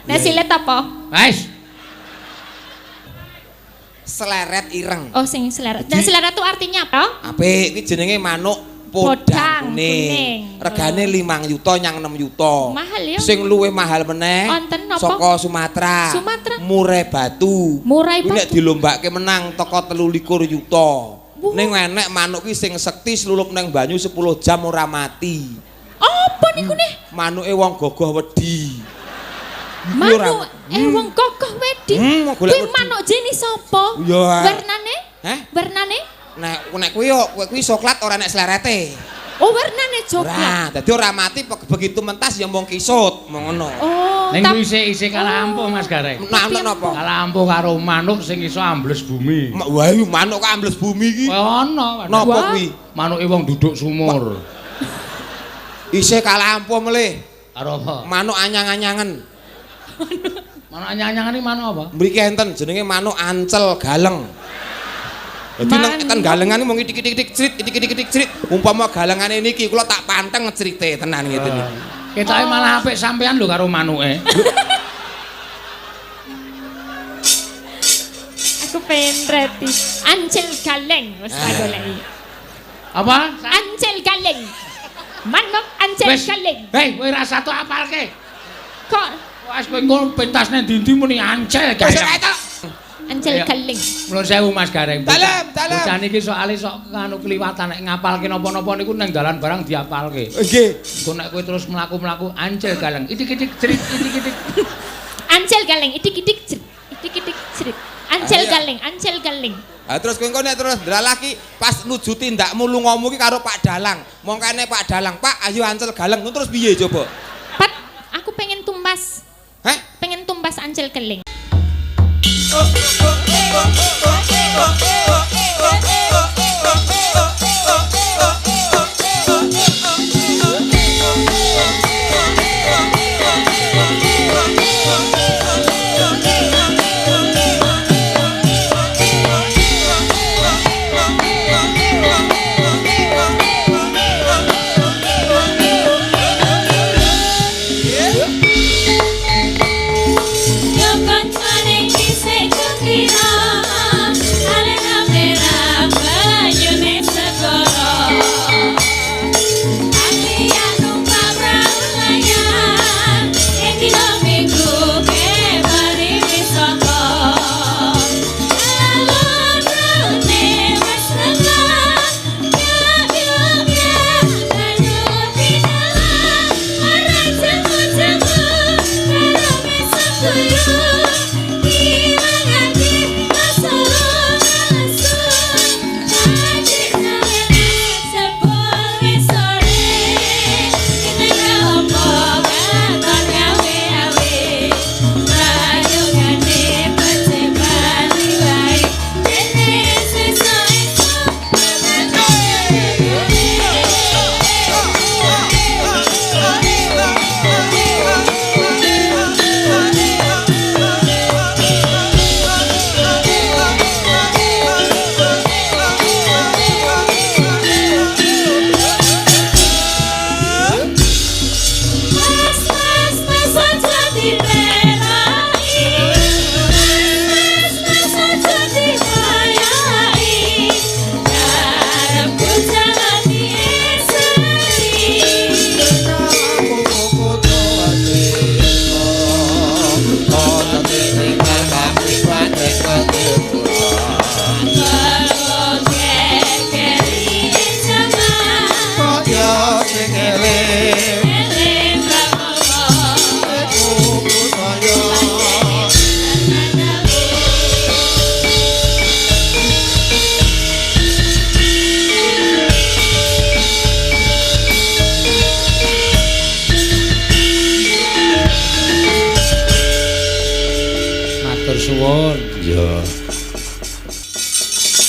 Nek silet apa? Wes. Seleret ireng. Oh, sing seleret. Nek seleret itu artinya apa? Apik, iki jenenge manuk Podang podang kuning. Kuning. Regane 5 yuta nyang 6 yuta. Mahal ya. Sing luwih mahal meneh Wonten napa? saka Sumatera. Sumatera. Murai batu. Murai Kuwi nek batu. dilombake menang teko 23 yuta. Wah. Ning enek manuk ki sing sekti slulup nang banyu 10 jam ora mati. Apa niku nih? Manuke wong gogoh wedi. Iki ora- Manuk wong kokoh wedi. Golek Kuwi wedi. manuk jenis apa? Iya. Warnane? Heh? Warnane? Nek nek kuwi yo kuwi coklat ora nek slerete. Oh, warnane coklat. Ora, dadi ora mati begitu mentas ya mung kisut, mung ngono. Oh, Ning tap- kuwi isih kalah ampuh, Mas Gareng. Nah, ana napa? Kalah ampuh karo manuk sing iso ambles bumi. Wah, iki manuk kok ambles bumi iki. Kowe ana. Napa Wah. kuwi? Manuke wong duduk sumur. Isih kalah ampuh melih. Karo apa? Manuk anyang-anyangen. Manuk anyang-anyangan iki manuk apa? Mriki enten jenenge manuk ancel galeng. Dadi nang Manuk. ten galengan mung itik-itik crit, itik-itik crit. Umpama galengane niki kula tak panteng ngecrite tenan ngeten iki. Ketoke malah apik sampean lho karo manuke. Aku pengen reti. Ancel galeng wis tak Ah. goleki. Apa? Ancel galeng. Manuk ancel Wis. galeng. Hei, kowe ra satu apalke. Kok Wes kowe engko pentas nang ndi-ndi muni ancel Wis galeng. ora itu. ancel Ayo. galeng. Nuwun sewu, Mas Gareng. Dalem, dalem. Bocah niki soalé sok anu kliwatan nek ngapalke napa-napa niku nang dalan barang diapalke. Nggih. Engko nek kowe terus mlaku-mlaku ancel galeng. Itik-itik cerit itik-itik. Ancel galeng itik-itik cerit. Itik-itik cerit. Ancel Ayo. galeng, ancel galeng. Ha terus kowe engko nek terus ndalah ki pas nuju tindakmu lungamu ki karo Pak Dalang. Mongkane Pak Dalang, "Pak, ayo ancel galeng." Terus piye coba? Pat, aku pengen tumbas. Heh? Pengen tumbas ancel keling. Matur suwun. Iya.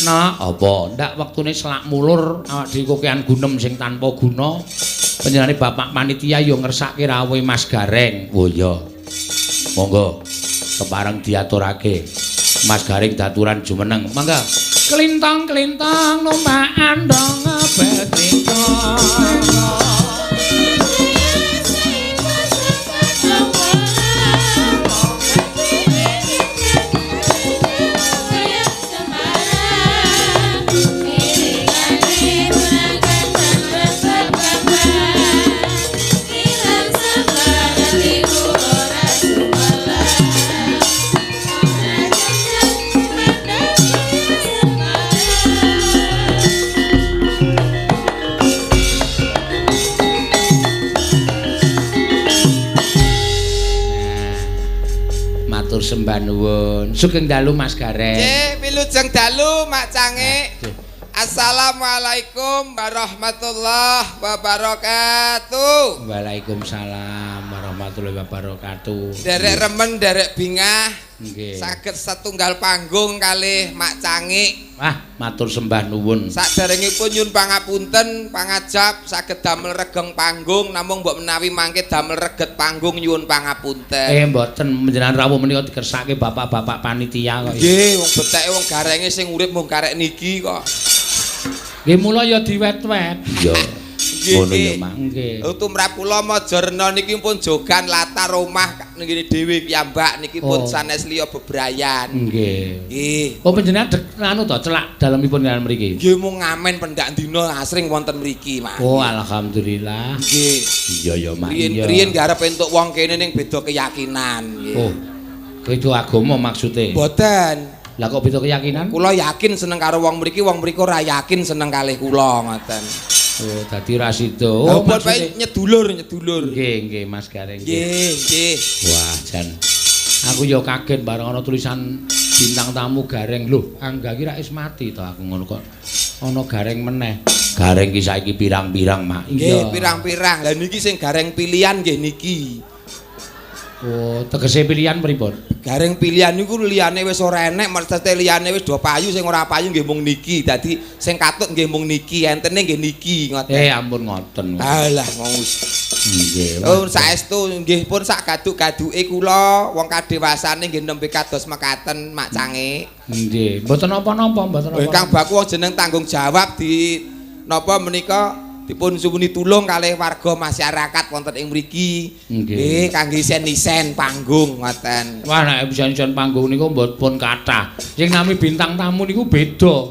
Nak, apa? Ndak wektune selak mulur awak dhewe kokean gunem sing tanpa guna. Panjenengane Bapak panitia ya ngersake rawuhe Mas Gareng. Oh iya. Monggo kepareng diaturake. Mas Gareng daturan jumeneng. Mangga. Klintang-klintang numpak andong betrintang. Matur sembah nuwun. Sugeng dalu Mas Gareng. Nggih, wilujeng dalu Mak Cangik. Nggih. Assalamualaikum warahmatullahi wabarakatuh. Waalaikumsalam warahmatullahi wabarakatuh. Derek remen, derek bingah. Nggih. Saged setunggal panggung kalih Mak Cangik. Wah, matur sembah nuwun. Saderengipun nyun pangapunten, pangajap saged damel regeng panggung namung mbok menawi mangke damel reget panggung nyuwun pangapunten. Mboten panjenengan rawuh menika dikersake bapak-bapak panitia kok. Nggih, wong beteke wong garenge sing urip mung karek niki kok. Nggih mula ya diwet-wet. Iya. Ngono ya, Mak. Nggih. Tumrap kula Majarna niki pun jogan latar omah ngene dhewe piyambak niki pun Oh. sanes liya bebrayan. Nggih. Nggih. Oh panjenengan anu to celak dalemipun kalian mriki. Nggih mung ngamen pendak dina asring wonten mriki, Mas. Oh alhamdulillah. Nggih. Iya ya, Mak. Riyen Iya. riyen nggih arep entuk wong kene ning beda keyakinan nggih. Oh. Beda agama maksude. Mboten. Lah kok beda keyakinan? Kula yakin seneng karo wong mriki, wong mriki ora yakin seneng kalih kula ngoten. Oh, dadi ra sida. Oh, Oh, pun maksude. bae nyedulur, nyedulur. Nggih, nggih Mas Gareng. Nggih, nggih. Wah, jan. Aku ya kaget bareng ana tulisan bintang tamu Gareng. Lho, Angga ki ra wis mati to aku ngono kok. Ana Gareng meneh. Gareng ki saiki pirang-pirang, Mak. Nggih, pirang-pirang. Lah niki sing gareng pilihan nggih niki. Oh, tegese pilihan pripun? Gareng pilihan niku liyane wis ora enek, maksudnya liyane wis do payu, sing ora payu nggih mung niki. Dadi sing katut nggih mung niki, entene nggih niki ngoten. Ampun ngoten. Alah wong wis. Nggih. Oh, saestu nggih pun sak gaduk-gaduke kula, wong kadewasane nggih nembe kados mekaten Mak Cangik. Nggih, mboten napa-napa, mboten napa. Ingkang baku wong jeneng tanggung jawab di napa menika dipun suwuni tulung kalih warga masyarakat wonten ing mriki. Nggih. Nggih, kangge isen-isen panggung ngoten. Wah, nek isen-isen panggung niku mboten pun kathah. Sing nami bintang tamu niku beda.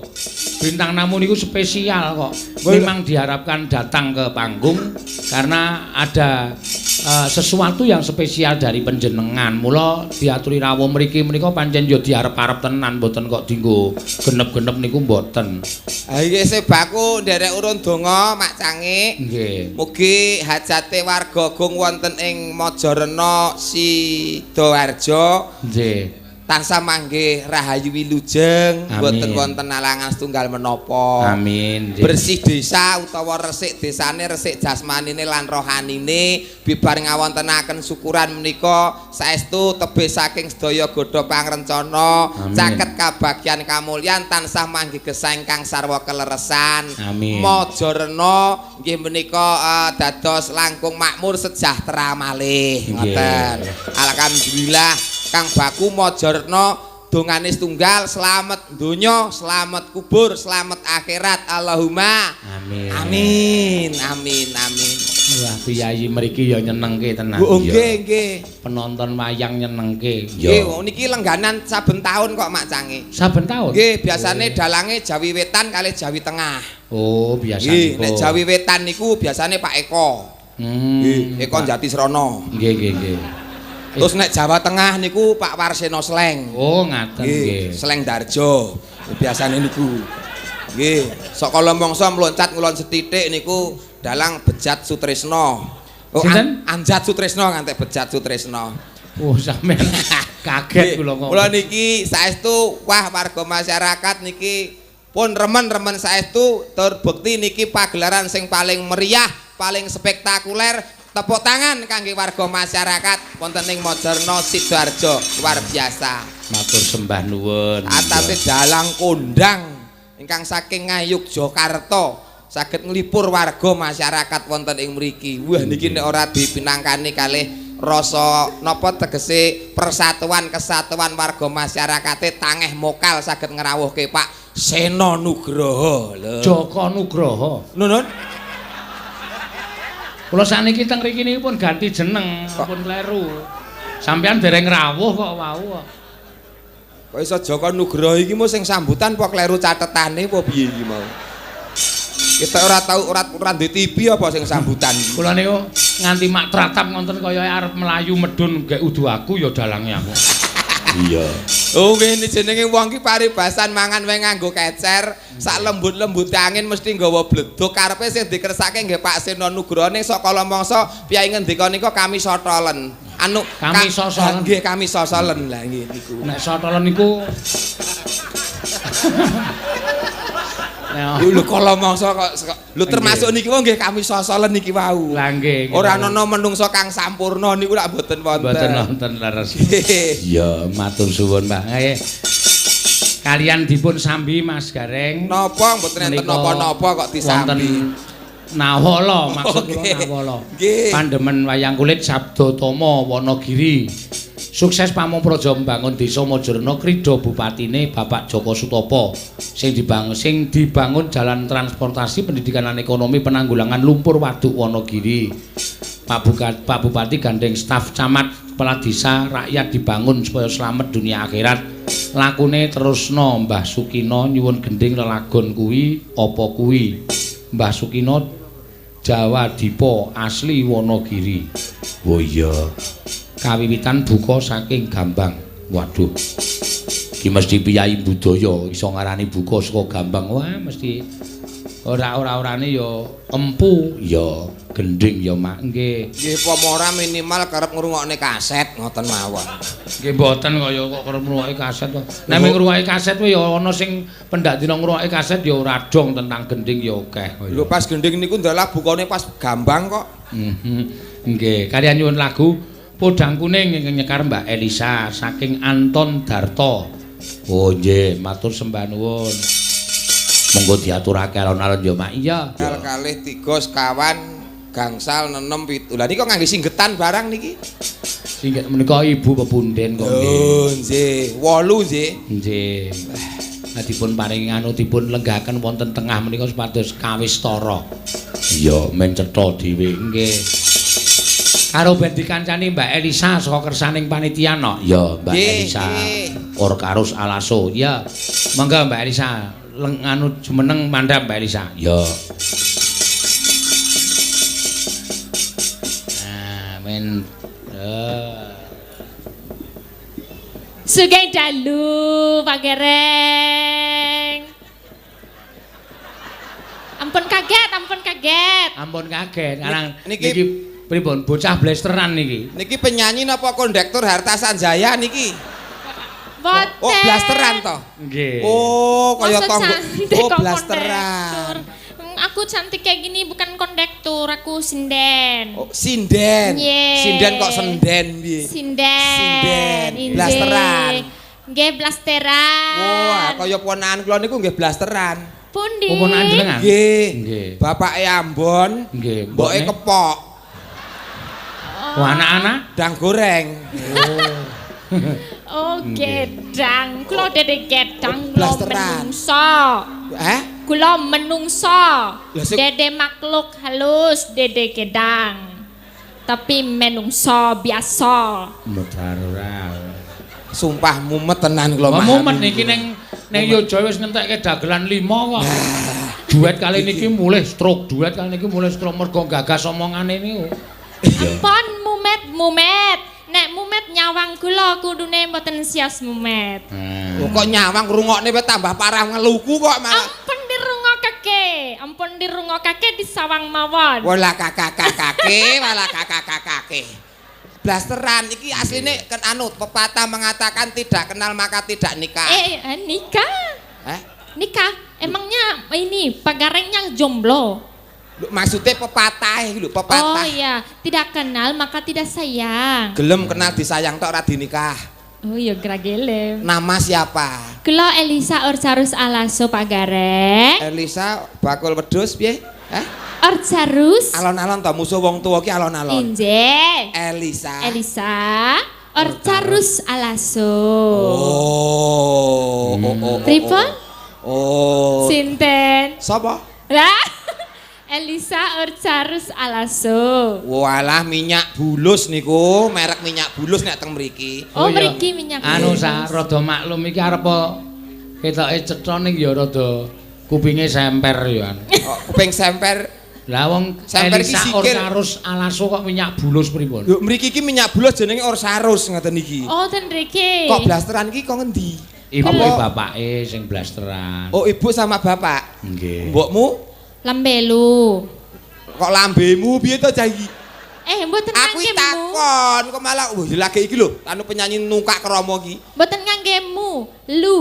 Bintang tamu niku spesial kok. Memang diharapkan datang ke panggung karena ada sesuatu yang spesial dari panjenengan. Mula diaturi rawuh mriki menika pancen ya diarep-arep tenan, mboten kok dienggo genep-genep niku mboten. Ha iki isih baku nderek urun donga Mak Cangik. Nggih. Mugi hajate warga Gung wonten ing Majarena Sidoarjo Nggih. tansah manggih rahayu wilujeng, Amin. mboten wonten alangan setunggal menapa. Amin. Nggih. Bersih desa utawa resik desane, resik jasmanine lan rohanine, bibar ngawontenaken syukuran menika saestu tebih saking sedaya godha pangrencana, Amin. caket kabagyan kamulyan tansah manggih gesang ingkang sarwa keleresan. Amin. Majarena nggih menika dados langkung makmur sejahtera malih. Nggih. Ngoten. Alhamdulillah Kang Baku Majarena dongane setunggal, slamet donya, slamet kubur, slamet akhirat. Allahumma Amin. Amin. Amin. Amin. Wah, piyayi mriki ya nyenengke tenan. Oh, nggih, nggih. Penonton wayang nyenengke. Nggih, wong niki lengganan saben taun kok Mak Cangik. Saben taun? Nggih, biasane dalange Jawi Wetan kalih Jawi Tengah. Oh, Nggih, biasane. nek Jawi Wetan niku biasane Pak Eko. Nggih, Eko Jatisrono. Nggih, nggih, nggih. Terus nek Jawa Tengah niku Pak Warseno Sleng. Oh, ngaten Nggih, nggih. Sleng Darjo. Biasane niku. Nggih, sok kala mangsa mloncat ngulon sethithik niku dalang Bejat Sutresno. Oh, Sinten? Anjat Sutresno ngantek Bejat Sutresno. Oh, sampean kaget kula kok. Kula niki saestu wah warga masyarakat niki pun remen-remen saestu terbukti niki pagelaran sing paling meriah, paling spektakuler. Tepuk tangan kangge warga masyarakat wonten ing Majarna Sidoarjo, luar biasa. Matur sembah nuwun. Atase dalang kondang ingkang saking Ngayogyakarta saged nglipur warga masyarakat wonten ing mriki. Wah niki nek ora dipinangkani kalih rasa napa tegese persatuan kesatuan warga masyarakate tangeh mokal saged ngrawuhke Pak Seno Nugroho. Lho. Joko Nugroho. Nun. Kula sakniki teng mriki niki pun ganti jeneng, pun kleru. Sampeyan dereng rawuh kok wau kok. Kok iso Joko Nugroho iki mau sing sambutan apa kleru catetane apa piye iki mau? Kita ora tau ora ndek TV apa sing sambutan iki. Kula niku nganti mak tratap ngonten kaya arep mlayu medun gek udu aku ya dalange aku. Iya. Oh ngene jenenge wong ki paribasan mangan wae nganggo kecer, sak lembut-lembute angin mesti nggawa bledug karepe sing dikersake nggih Pak Seno Nugroho ning sok kala mangsa piyai ngendika nika kami sotolen. Anu Kami sosolen. Nggih, kami sosolen lah nggih niku. Nek sotolen niku Lho kala mangsa kok lho termasuk niki wau nggih kami sosolen niki wau. Lah nggih. Ora ana menungsa kang sampurna niku lak mboten wonten. Mboten wonten leres. Iya, matur suwun, Mbah. Nggih. Kalian dipun sambi Mas Gareng. Napa mboten enten napa-napa kok disambi. Nawala maksud kula nawala. Pandemen wayang kulit Sabda Tama Wanagiri. Sukses pamong praja mbangun desa Mojorejo krida bupatine Bapak Joko Sutopo sing dibangun jalan transportasi pendidikan lan ekonomi penanggulangan lumpur waduk Wanagiri. Pak Bupati gandeng staf camat kepala desa rakyat dibangun supaya slamet dunia akhirat. Lakune terusno Mbah Sukino nyuwun gending lelagon kuwi apa kuwi. Mbah Sukino Jawa Dipa asli Wanagiri. Oh iya. Kawiwitan buka saking Gambang. Waduh. Iki mesti piyayi budaya iso ngarani buka saka Gambang. Wah, mesti ora-ora-orane ya empu, ya gending ya mak nggih. Nggih apa ora minimal kerep ngrungokne kaset ngoten mawon. Nggih mboten kaya kok kerep ngrungokke kaset to. Nek ngrungokke kaset kuwi ya ana sing pendak dina ngrungokke kaset ya ora dong tentang gending ya akeh. Lho pas gending niku ndalah bukane pas Gambang kok. Nggih, kalian nyuwun lagu Podang Kuning ingkang nyekar Mbak Elisa saking Anton Darto. Oh nggih, matur sembah nuwun. Monggo diaturake alon-alon ya Mak. Iya. Kalih 3 sekawan gangsal 6 7. Lah niki kok ngangge singgetan barang niki. Singget menika ibu pepunden kok nggih. Oh nggih, 8 nggih. Nggih. Nah dipun paringi anu dipun lenggahaken wonten tengah menika supados kawistara. Iya, men cetha dhewe nggih. Karo ben dikancani Mbak Elisa saka kersaning panitia no. Ya, Mbak Elisa. Orkarus Alaso. Ya. Monggo Mbak Elisa, anu jumeneng mandhap Mbak Elisa. Ya. Nah, men. Sugeng dalu Pak Gareng. Ampun kaget, ampun kaget. Ampun kaget. Karang niki pripun bocah blesteran niki. Niki penyanyi napa kondektur Harta Sanjaya niki? Boten. Oh, blasteran toh? Nggih. Oh, kaya tonggo. Oh, blasteran. Aku cantik kayak gini bukan kondektur, aku sinden. Oh, sinden. Yeah. Sinden kok senden piye? Sinden. Sinden. Blasteran. Nggih, blasteran. Wah, kaya ponakan kula niku nggih blasteran. Pundi? Oh, ponakan jenengan? Nggih. Nggih. Bapake Ambon, nggih, mboke kepok. Oh, anak-anak dang goreng. Oh, gedang. Kula dede gedang kula menungso. Eh? Kula menungso. Dede makhluk halus, dede gedang. Tapi menungso biasa. Modar ora. Sumpah mumet tenan kula. Mumet niki ning Yojo wis ngentekke dagelan 5 kok. Duet kali niki mulih stroke, duet kali niki mulih stroke mergo gagas omongane niku. Ampun mumet-mumet. Nek mumet nyawang kula kudune mboten sias mumet. Oh, kok nyawang ngrungokne wae tambah parah ngeluku kok malah. Ampun dirungokake, ampun dirungokake disawang mawon. Wala kakak-kakake, wala kakak-kakake. Blasteran iki asline kan anu pepatah mengatakan tidak kenal maka tidak nikah. Nikah? Eh? Nikah? Emangnya ini Pak Garengnya jomblo? Maksudnya pepatah iki lho, pepatah. Oh iya, tidak kenal maka tidak sayang. Gelem kenal disayang tok ora dinikah. Oh iya, gragelem. Nama siapa? Kula Elisa Orcarus Alaso Pak Gareng. Elisa bakul wedhus piye? Hah? Orcarus. Alon-alon to musuh wong tuwa ki alon-alon. Injih. Elisa. Elisa Orcarus Alaso. Oh. Oh. Pripun? Oh. Sinten? Sapa? Lah. Elisa Orcarus Alaso. Walah minyak bulus niku, merek minyak bulus nek teng mriki. Oh, mriki minyak bulus. Anu sa rada maklum iki arep ketoke cetha ning ya rada kupinge semper ya. Oh, kuping semper. Lah wong semper Elisa Orcarus Alaso kok minyak bulus pripun? Lho mriki iki minyak bulus jenenge Orcarus ngoten iki. Oh, ten mriki. Kok blasteran iki kok ngendi? Ibu bapake sing blasteran. Oh, ibu sama bapak. Nggih. Mbokmu? Lambelu. Kok lambemu piye to cah iki? Mboten Aku ngangge mu. Takon kok malah wah lagi iki lho, anu penyanyi nungkak krama iki. Mboten ngangge mu, lu.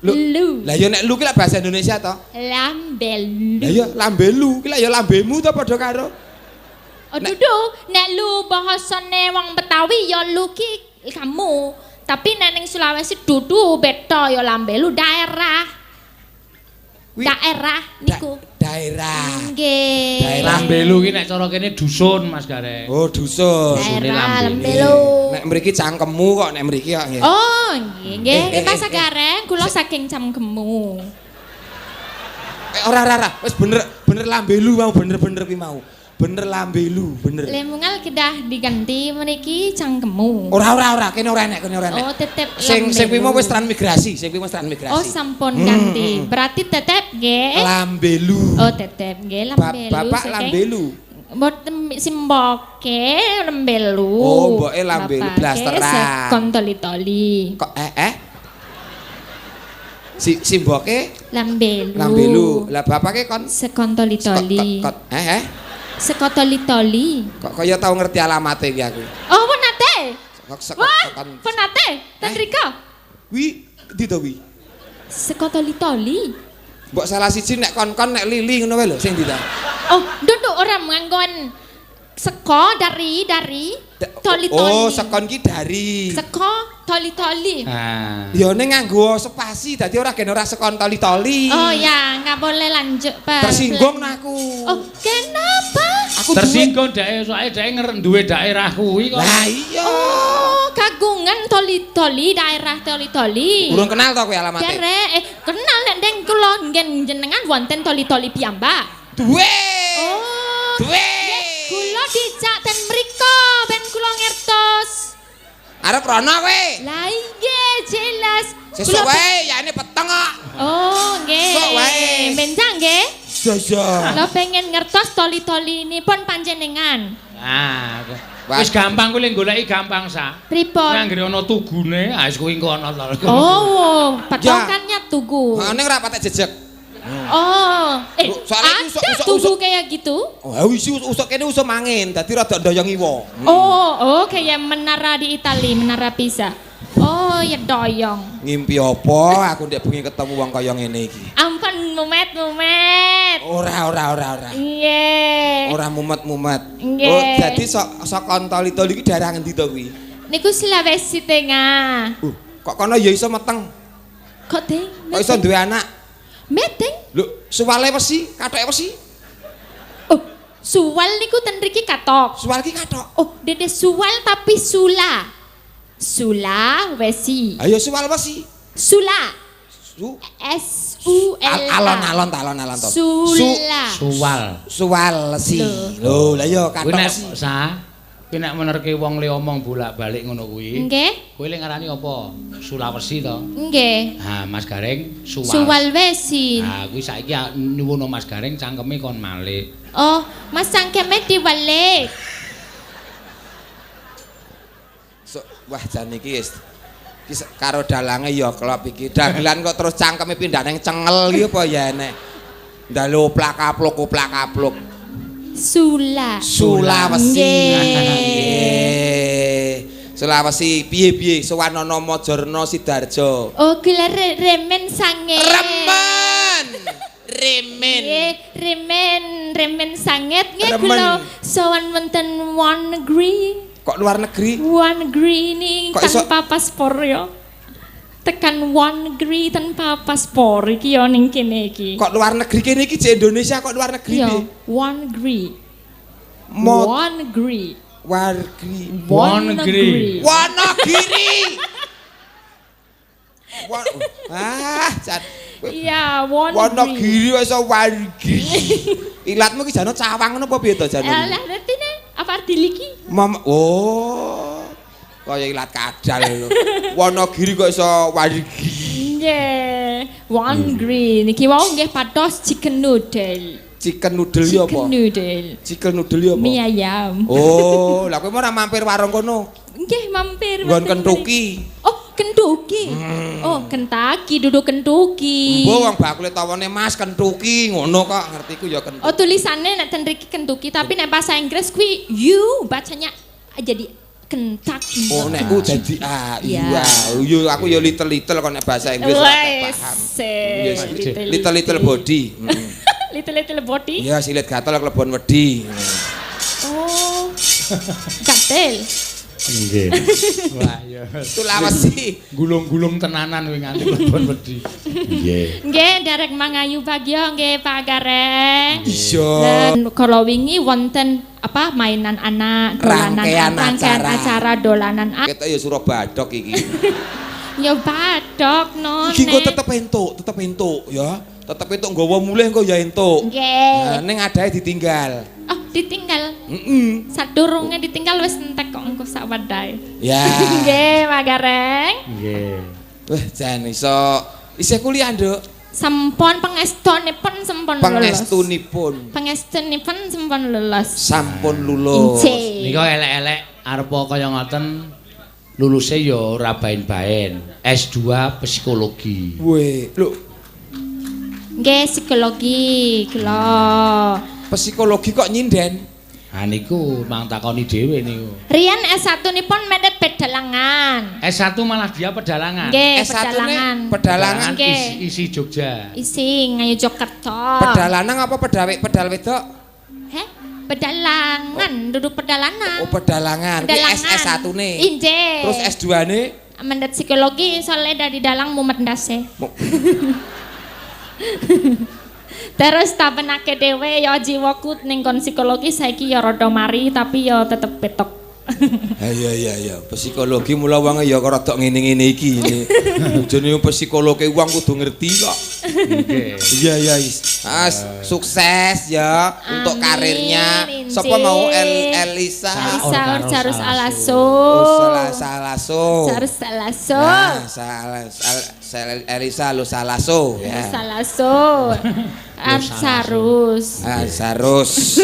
Lu. Lah ya nek lu ki lak bahasa Indonesia to. Lambelu. Lah ya lambelu ki lak ya lambemu to padha karo. Oh dudu, nek lu bahasane wong Betawi ya lu ki kamu. Tapi nek ning Sulawesi dudu beda ya lambelu daerah. Wi- Daerah niku. Daerah. Nggih. Daerah. Lambelu ki nek cara kene dusun Mas Gareng. Oh, dusun. Daerah Lambelu. Lambelu. Nek mriki cangkemmu kok nek mriki kok nggih. Oh, nggih nggih. Mas Eh. Gareng kula saking Camgemu. Ora ora ora, wis bener bener lambelu mau bener-bener kuwi mau. Bener lambelu, bener. Lemungal kedah diganti meniki cangkemmu. Ora ora ora, kene ora enek, kene ora enek. Oh, tetep Sing sing kuwi mau lambelu. wis transmigrasi, sing kuwi wis transmigrasi. Oh, sampun ganti. Berarti tetep nggih. Lambelu. Oh, tetep nggih lambelu. Bapak saking- lambelu. Mboten simboke lambelu. Oh, mboke lambelu, Bapake blasteran. Sekon toli-toli. Kok eh? Si simboke Lambelu. lambelu. Lah bapake kon Sekon toli-toli. Kok eh? Seko toli-toli. Kok kaya tau ngerti alamate iki aku. Oh, pun nate. Kok seko Wah, kon pun nate. Ten Eh? riko. Kuwi ndi to kuwi? Seko toli-toli. Mbok salah siji nek kon-kon nek lili ngono wae lho sing ndi ta? Oh, duduk orang nganggon seko dari toli-toli. Oh, sekon ki dari. Seko toli-toli. Ah. Ya ning nganggo spasi dadi ora gen ora sekon toli-toli. Oh ya, nggak boleh lanjut Pak. Tersinggung nah aku. Oh, kenapa? Aku duwe- Tersinggung dhek soalnya dhek duwe daerah kuwi kok. Lah iya. Oh, kagungan toli-toli daerah toli-toli. Urung kenal to kowe alamate? Derek, kenal nek deng kula ngen jenengan wonten toli-toli piyambak. Duwe. Oh. Duwe. Kula dijak ten mriko ben kula ngertos. Arep rono kowe. Lah iya jelas. Sesuk wae yane peteng kok. Oh, nggih. Sesuk wae. Benjang nggih. Iya. Kula pengen ngertos toli-toli ini pun panjenengan. Ah. Wis gampang kuwi lek goleki gampang sa. Pripun? Anggere ana tugune, ah wis kuwi engko ana to. Oh, patokannya tugu. Ha ning ora patek jejeg. Oh, Soalnya ada tugu kayak gitu? Oh, isi usuk kene usuk mangin, dadi rada ndoyong iwa. Oh, kayak menara di Itali, menara Pisa. Oh, ya doyong. Ngimpi apa aku ndek bengi ketemu wong kaya ngene iki. Ampun, mumet, mumet. Ora ora ora ora. Nggih. Ora mumet-mumet. Nggih. Oh, dadi sok sok toli-toli iki daerah ngendi to kuwi? Niku Sulawesi Tengah. Kok kono ya iso meteng? Kok ding? Kok iso duwe anak? Meteng? Lho, suwale wesi, kathoke wesi. Oh, suwal niku ten mriki katok. Suwal ki kathok. Oh, dede suwal tapi sula. Sula wesi. Ayo suwal wesi. Sula. Su S U L A. alon-alon ta alon-alon to. Sula. Suwal. Suwal wesi. Lho, lah ya Kuwi kathok nek wesi. sa, kuwi nek menerke wong le omong bolak-balik ngono kuwi. Nggih. Kowe le ngarani apa? Sulawesi to. Nggih. Ha, Mas Gareng suwal. Suwal wesi. Ha, kuwi saiki nyuwun Mas Gareng cangkeme kon malik. Oh, Mas cangkeme diwalik. So, wah jan iki wis iki karo dalange ya klop iki. Dagelan kok terus cangkeme pindah nang cengel iki apa ya enek. Ndalu oplak-aplok oplak-aplok. Sula. Sulawesi. Nggih. Sulawesi piye-piye sowan ana Mojorejo Sidoarjo. Oh, gila remen sange. Remen. Remen. Nggih, remen sanget nggih Remen. kula sowan wonten one negeri. Kok luar negeri? One negeri ini Kok iso- tanpa paspor ya. Tekan one negeri tanpa paspor iki ya ning kene iki. Kok luar negeri kene iki jek Indonesia kok luar negeri Iya, piye? one negeri. Mo One negeri. wargri. One negeri. Wonogiri. Ah, jan. Iya, one negeri. Wonogiri kok iso wargi. Ilatmu ki jane cawang ngono apa piye to jane? Alah, ngerti ne? Apa arti liki? Mom oh. Kaya ilat kadal lho. Wonogiri kok iso wargi. Nggih, one negeri. Niki wau nggih pados chicken noodle. Chicken noodle ya apa? Chicken noodle. Chicken noodle ya apa? Mie ayam. Oh, lah kowe mau ora mampir warung kono. Nggih, mampir. Nggon mampir Kentucky. mriki. Oh, Kentucky. Kentucky. Oh, Kentucky duduk Kentucky. Mbok wong bakule tawane Mas Kentucky ngono kok ngertiku ya Kentucky. Oh, tulisannya nek ten mriki Kentucky, tapi nek bahasa Inggris kuwi U bacanya jadi Kentucky. Oh, nek ku dadi A. Iya. Iya, aku ya little-little kok nek bahasa Inggris ora paham. Wes, Little-little body. Little-little body. Iya, silit gatel klebon wedi. Oh. Gatel. Nggih. Wah, ya. Sulawesi. Gulung-gulung tenanan kuwi nganti klebon wedi. Nggih. Nggih, derek mangayu bagyo nggih Pak Gareng. Iya. Dan kalau wingi wonten apa mainan anak, dolanan Rangkaian rangkaian acara. acara dolanan anak. Ketok ya Surabadok iki. Ya badok no. Iki engko tetep entuk ya. Tetep entuk nggawa mulih engko ya entuk. Nggih. Nah, ning adahe ditinggal. Oh, ditinggal. Heeh. Sadurunge ditinggal wis entek kok engko sak wadahe. Ya. Nggih, Pak Gareng. Nggih. Wah, jan iso isih kuliah, Nduk. Sampun pangestunipun sampun lulus. Pangestunipun Pangestunipun sampun lulus. sampun lulus. Injih. Nika elek-elek arepa kaya ngoten luluse ya ora baen-baen. S2 psikologi. Weh, lho, Nggih, psikologi kula. psikologi kok nyinden? Ha niku mang takoni dhewe niku. Riyen S1 nipun medhet pedalangan. S1 malah dia pedalangan. Nggih, S1 ne pedalangan. pedalangan. Nggih. Isi, isi Jogja. Isi Ngayogyakarta. Pedalanang apa pedawe pedal wedok? Heh, pedalangan, duduk pedalanan. Oh, pedalangan. Kuwi Pedalangan. S1 ne. Injih. Terus S2 ne Mendet psikologi soalnya dari dalang mumet ndase. Terus tak penake dhewe ya jiwaku ning kon psikologi saiki ya rada mari tapi ya tetep petok. Ha iya iya iya, psikologi mula wong ya rada ngene-ngene iki. Jenenge psikologi wong kudu ngerti kok. Nggih. Iya iya is. Ah, sukses ya untuk Amin, karirnya. injih. Sapa mau Elisa? Elisa Sarus Alaso. Oh, salah salaso. Sarus Alaso. Nah, salah Elisa lo salaso ya. Salaso. Ansarus. Ah, Sarus.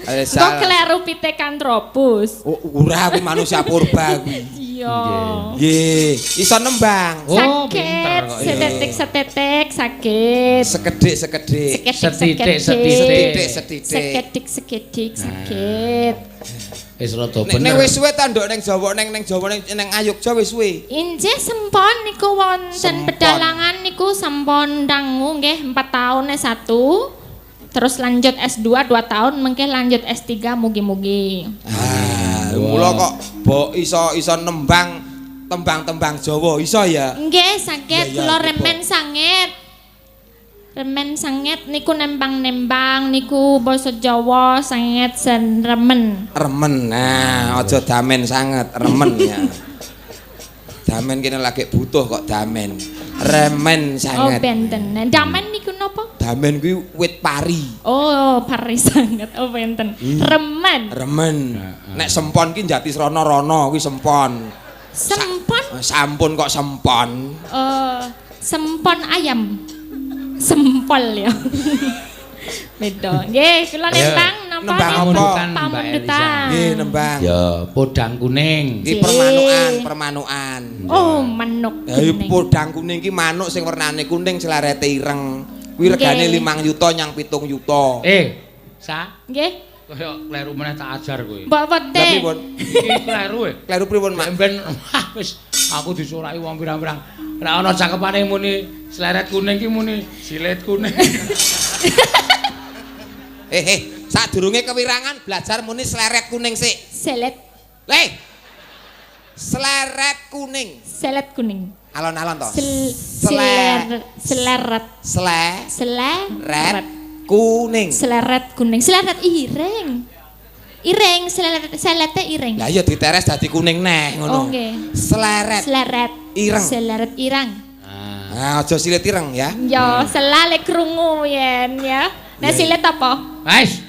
Nah, Elisa. Kok kleru Pithecanthropus? Oh, ora aku manusia purba kuwi. Iya. Nggih, iso nembang. Oh, pinter Sakit, kok. setetik-setetik sakit. Sekedhik-sekedhik. Setitik, Sekedik, setitik. Setitik-setitik. Sekedik, sekedik, sakit. Wis rada Nek ning bener. wis suwe ta nduk ning Jawa ning ning Jawa ning ning Ayogja wis suwe. Injih sempon niku wonten Sempon. pedalangan niku sampun dangu nggih 4 tahun S1. Terus lanjut S2 2 tahun mengke lanjut S3 mugi-mugi. Ah, mula kok mbok iso iso nembang tembang-tembang Jawa iso ya. Nggih saged Iya, iya, kula nggih, remen sanget. Remen sanget niku nembang-nembang niku basa Jawa sanget sen remen. Remen. Nah, aja damen sanget, remen ya. Damen kene lagi butuh kok damen. Remen Oh sanget. benten. Damen niku napa? Damen kuwi wit pari. Oh, pari sanget. Oh benten. Remen. Remen. Nek sempon ki njati srana-rana kuwi sempon. Sempon Sampun kok sempon. Sempon ayam. Sempol ya. Beda. Nggih, kula nembang napa? Nembang apa? Pamundutan, Mbak Pamundutan. Nggih, nembang. Ya, podang kuning. Iki permanukan, permanukan. Oh, manuk Ya kuning. podang kuning ki manuk sing wernane kuning selarete ireng. Kuwi regane Nggih. 5 yuta nyang 7 yuta. Sa, Nggih. kaya kleru meneh tak ajar kowe. Mbok Lah wete. pripun? Iki kleru e. Kleru pripun, Mak? Ben wis aku disuraki wong pirang-pirang. Ora ana cakepane muni sleret kuning ki muni silet kuning. Sadurunge kewirangan belajar muni sleret kuning sik. Selet, Le. Sleret kuning. selet kuning. Alon-alon to. Sel, seler, seleret, Sleret seleret, kuning. seleret kuning, seleret ireng. Ireng, seleret, selete ireng. Lah iya diteres dadi kuning neh ngono. Oh, nggih. Sleret. Seleret. Ireng. Seleret ireng. Ah. Nah, aja silit ireng ya. Ya, selale krungu yen ya. Nek silet apa? Wis.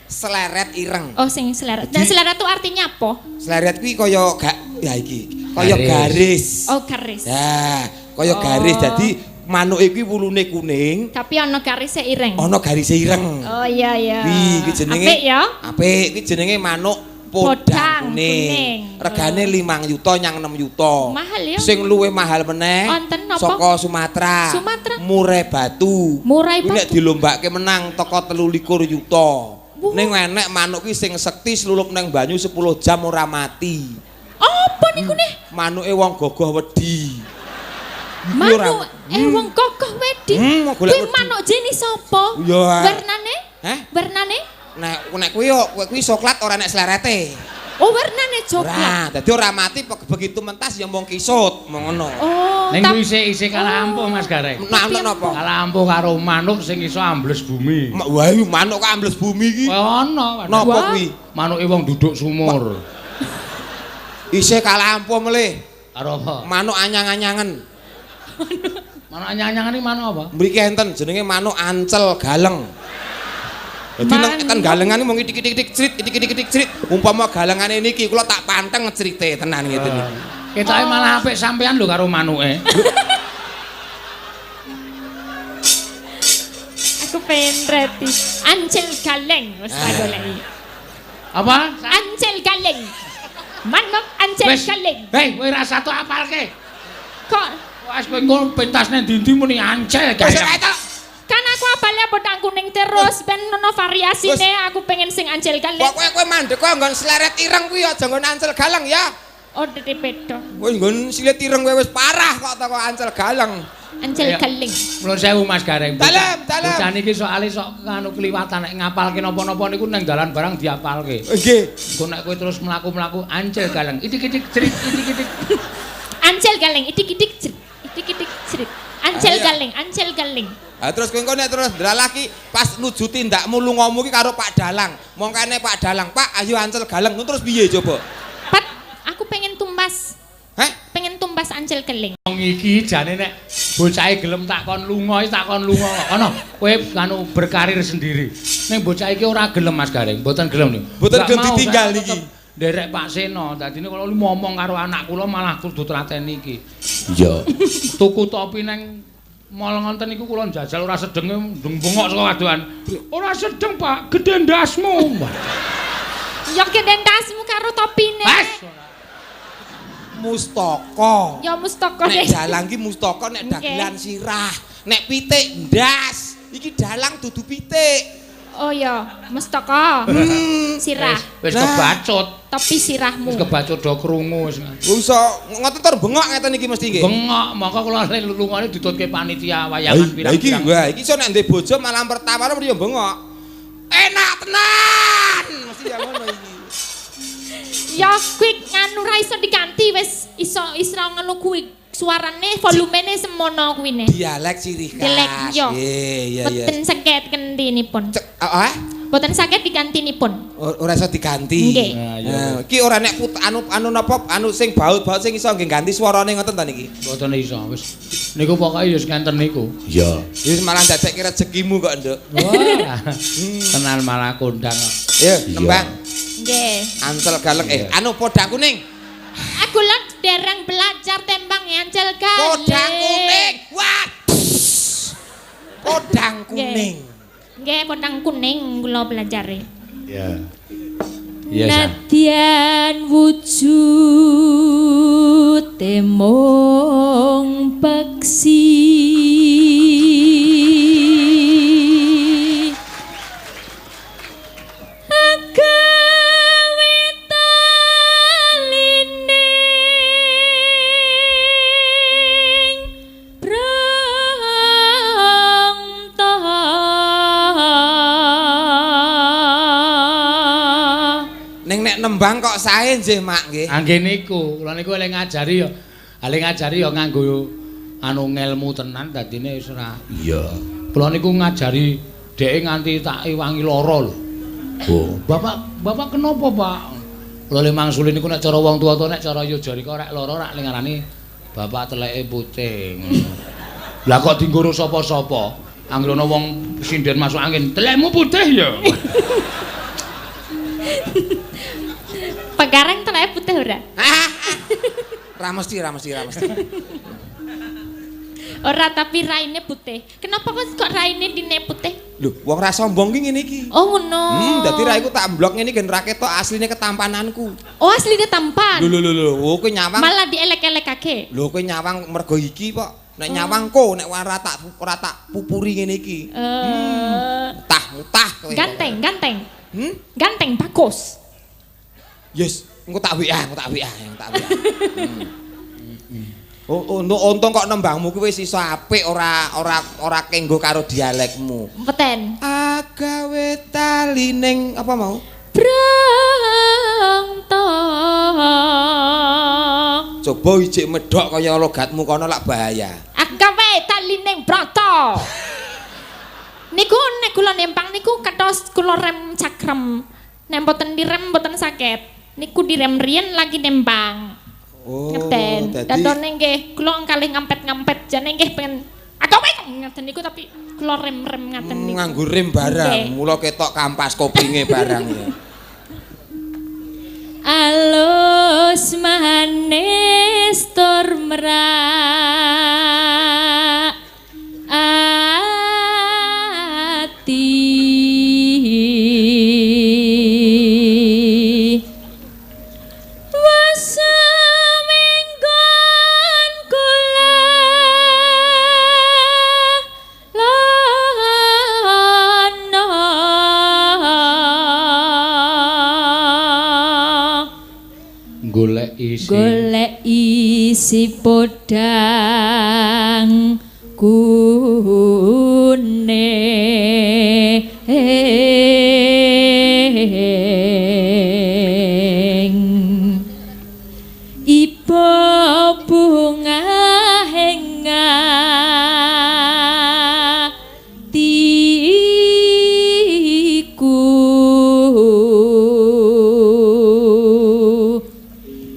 Seleret ireng. Oh, sing seleret. Nah, seleret itu artinya apa? Seleret kuwi kaya gak ya iki, kaya garis. Oh, garis. Ya, kaya garis. Oh. Dadi Manuke kuwi wulune kuning, Tapi ana garise ireng. Ana garise ireng. Oh iya iya. Wih, iki jenenge Apik ya. Apik, iki jenenge manuk podang Podang kuning. kuning. Regane 5 yuta nyang 6 yuta. Mahal ya. Sing luwih mahal meneh Wonten napa? saka Sumatera. Sumatera. Murai Batu. Murai Kuwi nek Batu. dilombake menang teko 23 yuta. Wah. Ning enek manuk ki sing sekti slulup nang banyu 10 jam ora mati. Apa niku nih? Manuke wong gogoh wedi. Iki ora- Manuk wong kokoh wedi. Golek Kuwi wedi. manuk jenis apa? Iya. Warnane? Heh? Warnane? Nek nek kuwi yo kuwi soklat ora nek slerete. Oh, warnane coklat. Ora, dadi ora mati begitu mentas ya mung kisut, mung ngono. Oh, Ning tap- kuwi isih kalah ampuh Mas Gareng. Nah, ono napa? Kalah ampuh karo manuk sing iso ambles bumi. Wah, iki manuk kok ambles bumi iki. Wah, ana. Napa Wah. kuwi? Manuke wong duduk sumur. Isih kalah ampuh melih. Karo apa? Manuk anyang-anyangen. Manuk anyang-anyangan iki manuk apa? Mriki enten jenenge manuk ancel galeng. Dadi nang Manuk. ten galengan iki mung itik-itik cerit, itik-itik cerit. Umpama galengane niki kula tak panteng cerite tenan ngeten iki. Ketoke malah apik sampean lho karo manuke. Aku pengen reti. Ancel galeng wis tak goleki. Apa? Ancel galeng. Manuk ancel Wis. galeng. Hei, kowe rasa tok apalke. Kok Wes kowe engko pentas nang ndi-ndi muni ancel Wis galeng. ora itu. kan aku apalnya podang kuning terus ben ono variasine aku pengen sing ancel galeng. Pokoke kowe mandek kok nggon sleret ireng kuwi aja nggon ancel galeng ya. Oh, dede pedo. Kowe nggon silit ireng kowe wis parah kok teko ancel galeng. Ancel Iya. galeng. Nuwun sewu Mas Gareng. Dalem, dalem. Bocah niki soalé sok anu kliwatan nek ngapalke napa-napa niku nang dalan barang diapalke. Nggih. Engko nek kowe terus mlaku-mlaku ancel galeng. Itik-itik cerit itik-itik. Ancel galeng itik-itik cerit. Itik-itik cerit. Ancel Ah, iya. galeng, ancel galeng. Ha terus kowe engko nek terus ndralah ki pas nuju tindakmu lungamu ki karo Pak Dalang. Mongkane Pak Dalang, "Pak, ayo ancel galeng." Terus piye coba? Pat, aku pengen tumbas. Heh? Pengen tumbas ancel galeng. Wong iki jane nek bocahe gelem tak kon lunga, tak kon lunga kok. Kono, kowe anu berkarir sendiri. Ning bocah iki ora gelem Mas Gareng, mboten gelem niku. Mboten Nggak gelem mau, ditinggal saya niki. tetep nderek Pak Seno. Dadine kula ngomong karo anak kula malah kudu tlateni iki. Iya. Tuku topi neng mall ngonten niku kula njajal ora sedenge ndung bengok saka kadohan. Ora sedeng, Pak, gedhe ndasmu. Ya gede ndasmu karo topine. Wes. Mustaka. Ya mustaka Nek deh. dalang ki mustaka, nek Nggih. dagelan sirah, nek pitik ndas. Iki dalang dudu pitik. Oh ya, mustaka. Sirah. Wis Nah. kebacut. Topi sirahmu. Wis kebacut do krungu wis. Iso ngoten tur bengok ngeten iki mesti nggih. Bengok, mongko kula lungane ditutke panitia wayangan Lah iki pirang-pirang. wah iki iso nek ndek bojo malam pertama mesti yo bengok. Enak tenan. Mesti ya ngono iki. Ya kuwi nganu ra iso diganti wis iso iso ngono kuwi suarane volumene semono kuwi ne. Dialek ciri khas. Dialek, yo. Iya iya iya. Boten saged kentinipun. Cek, ah, ah? Boten saged digantinipun. Ora iso diganti. Nggih. Nah, iya. Nah, iki ora nek anu anu napa anu sing baut-baut sing iso nggih ganti swarane ngoten ta niki. Mboten iso wis. Niku pokoke ya wis ngenten niku. Iya. Wis malah ndadekke rezekimu kok, Nduk. Wah. Tenan malah kondang. Ya, Iya. nembang Nggih. ancel galeng anu podang kuning. Aku lho dereng belajar tembang ancel galeng. Podang kuning. Wah. Podang kuning. Nggih, podang kuning kula belajare. Iya. Iya, Sa. Nadyan wujud mung peksi Agawe talining brangta. Ning nek nembang kok sae nggih, Mak nggih. Angge niku, kula niku le ngajari ya, ale ngajari ya nganggo anu ngelmu tenan dadine wis ora. Iya. Kula niku ngajari dheke nganti tak iwangi lara lho. Oh. Bapak, bapak kenapa, Pak? Kula le mangsuli niku nek cara wong tuwa to nek cara Yojarika rek lara rak ning ngarani bapak teleke putih ngono. Lah kok dinggoro sapa-sapa? Anggere ana wong sinden masuk angin, telekmu putih ya. Pegareng teleke putih ora? Ra mesti, ra mesti, ra mesti. Ora, tapi raine putih. Kenapa kok raine dine putih? Lho, wong ra sombong ki ngene iki. Oh, ngono. Dadi raiku tak blok ngene gen ra ketok asline ketampananku. Oh, asline tampan. Lho lho lho lho, oh, kowe nyawang. Malah dielek-elekake. Lho, kowe nyawang mergo iki kok. Nek nyawang ko nek ora tak pupuri ngene iki. Mutah mutah kowe. Ganteng, ganteng. Hmm? Ganteng bagus. Yes, engko tak WA, engko tak WA, engko tak WA. Oh, untung untung kok nembangmu kuwi wis iso apik, ora ora ora kenggo karo dialekmu. Mboten. Agawe tali ning apa mau? Brangta. Coba ijik medhok kaya logatmu kono lak bahaya. Agawe tali ning brata. Niku nek kula nempang niku kados kula rem cakrem. Nek mboten direm mboten sakit. Niku direm riyen lagi nembang. Oh, Ngeten. dadi Dadone nggih kula kalih ngampet-ngampet jane nggih pengen agawe ngaten niku, tapi kula rem-rem ngaten niku. Nganggo rem barang, Nggih. Mula ketok kampas kupinge barang ya. Alus manis tur merak ati, Wasemenggon kula lana, Golek isi. Golek isi podang kuning, iba bunga ing atiku,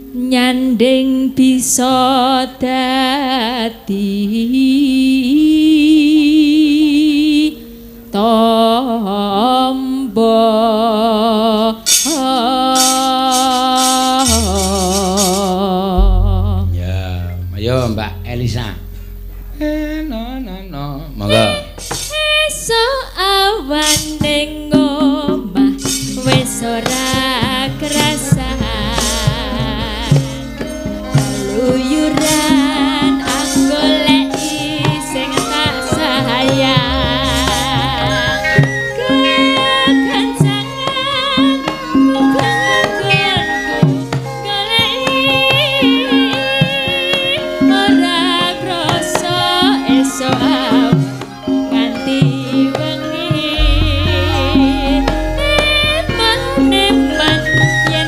nyanding bisa dadi tombo. Ya, ayo Mbak Elisa. No no no. Monggo. Esuk awan ning omah wis ora krasan, keluyuran anggoleki sing tak sayang, kekancangan mubeng goleki ora krasa esuk awan nganti wengi. Eman-eman yen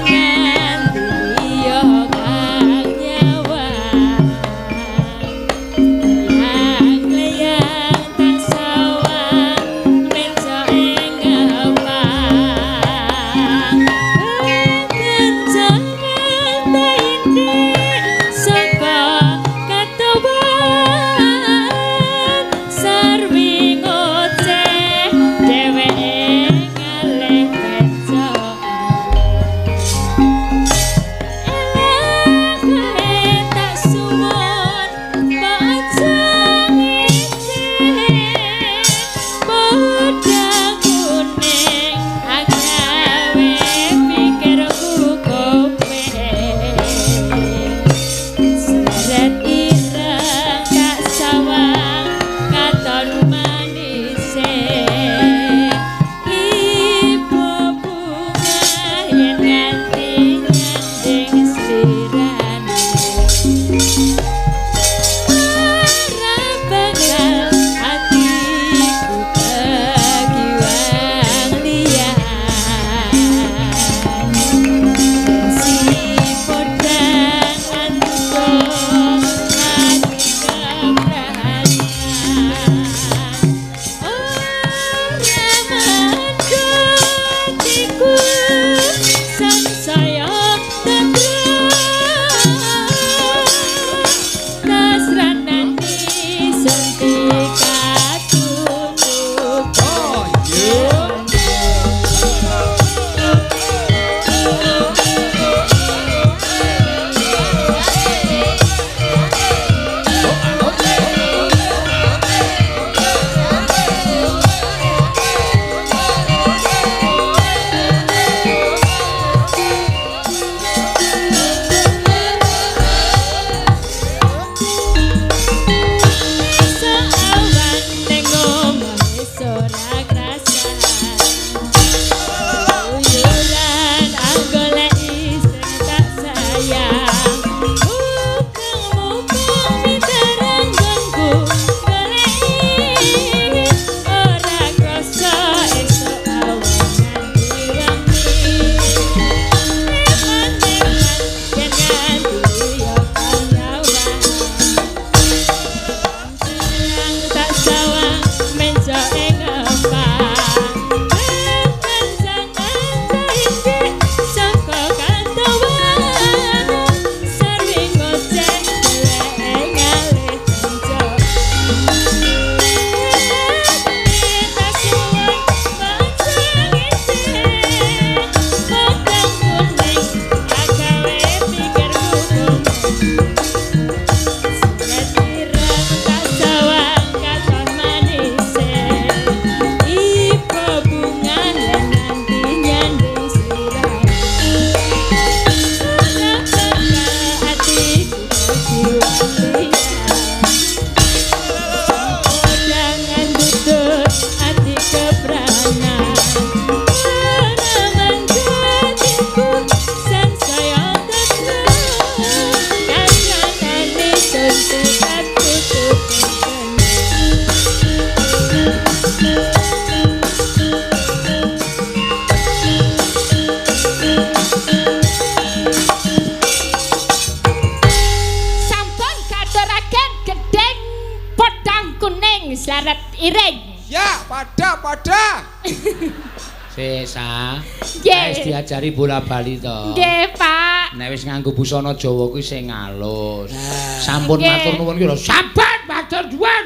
Iring. Ya, padha padha. Sesa. Nggih. Wis diajari bola-bali to. Nggih, Pak. Nek wis nganggo busana Jawa kuwi sing alus. Sampun Nggih. matur nuwun ki lho. Sampun matur nuwun.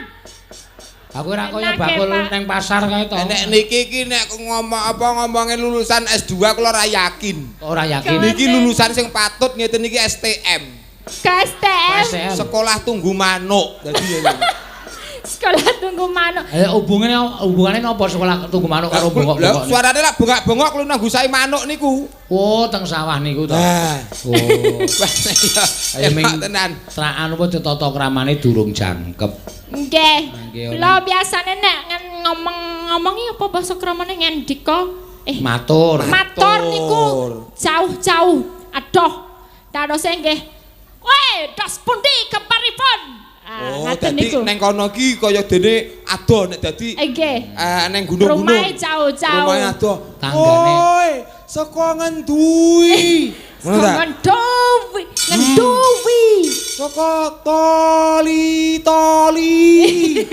Aku ora kaya Enak, bakul Pak. nang pasar kae to. Nek niki iki nek ngomong apa ngomongin lulusan S2 kula ora yakin. Ora yakin. Niki lulusan sing patut ngeten niki STM. Ke STM. STM. Sekolah tunggu manuk. Dadi ya. Sekolah tunggu manuk. Eh hubungane hubungane napa sekolah tunggu manuk karo Lah bongok-bongok? suarane lak bengak-bengok lu nang gusai manuk niku. Oh, teng sawah niku to. Nah. Oh. Wah, iya. Ayo ming Enak tenan. Trakan apa ditata kramane durung jangkep. Nggih. Nggih, Kula biasane nek ngomong-ngomongi apa basa kramane ngendika Matur. matur niku jauh-jauh adoh. Dadose nggih. Weh, dos pundi kabaripun? Ah, Oh, ngaten dadi niku. neng kono ki kaya dene adoh nek dadi Nggih. neng gunung-gunung. Rumahe jauh-jauh. Rumahe adoh. Tanggane. Oi, saka ngenduwi. Ngono ta? Ngenduwi, ngenduwi. Saka toli toli.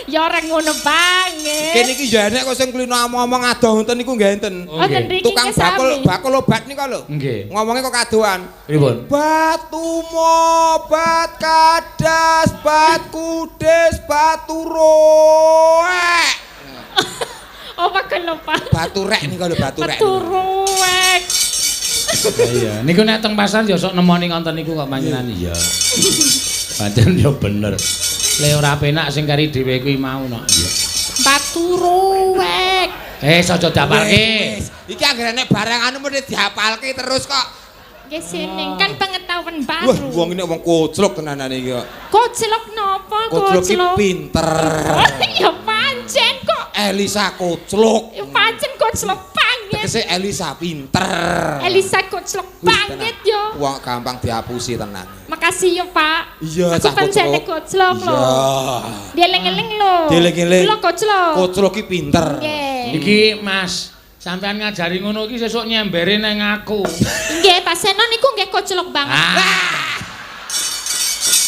Ya ora ngono banget. Kene iki ya enek kok sing kulino ngomong adoh ngoten niku nggih enten. Oh, Oh, ten nggih. mriki Tukang nggih bakul sami. bakul obat niku lho. Nggih. Ngomongnya kok kadoan. Pripun? Batu mobat kadas bat kudes batu roek. Oh, bakul lupa. Batu rek niku lho batu rek. Batu ruwek. Iya, niku nek teng pasar ya sok nemoni ngoten niku kok panjenengan. Iya. Pancen ya bener. Le ora penak sing kari dhewe kuwi mau no. Iya. Batu ruwek. Eh, aja diapalke. Wis, iki anggere nek barang anu mesti diapalke terus kok. Nggih seneng kan pengetahuan Wah, baru. wong ini wong koclok tenanane iki kok. Koclok napa Koclok iki koclok? pinter. Oh, ya pancen kok. Elisa koclok. Ya pancen koclok banget. Tegese Elisa pinter. Elisa koclok Wis, banget tenan. yo. Wong gampang dihapusi tenan. Makasih yo, Pak. Iya, Aku cah pancene koclok lho. Iya. Dieling-eling lho. Dieling-eling. Kula koclok. Koclok iki pinter. Nggih. Iki Mas, sampean ngajari ngono iki sesuk nyembere nang aku. Nggih, Pak Seno niku nggih koclok banget. Ah,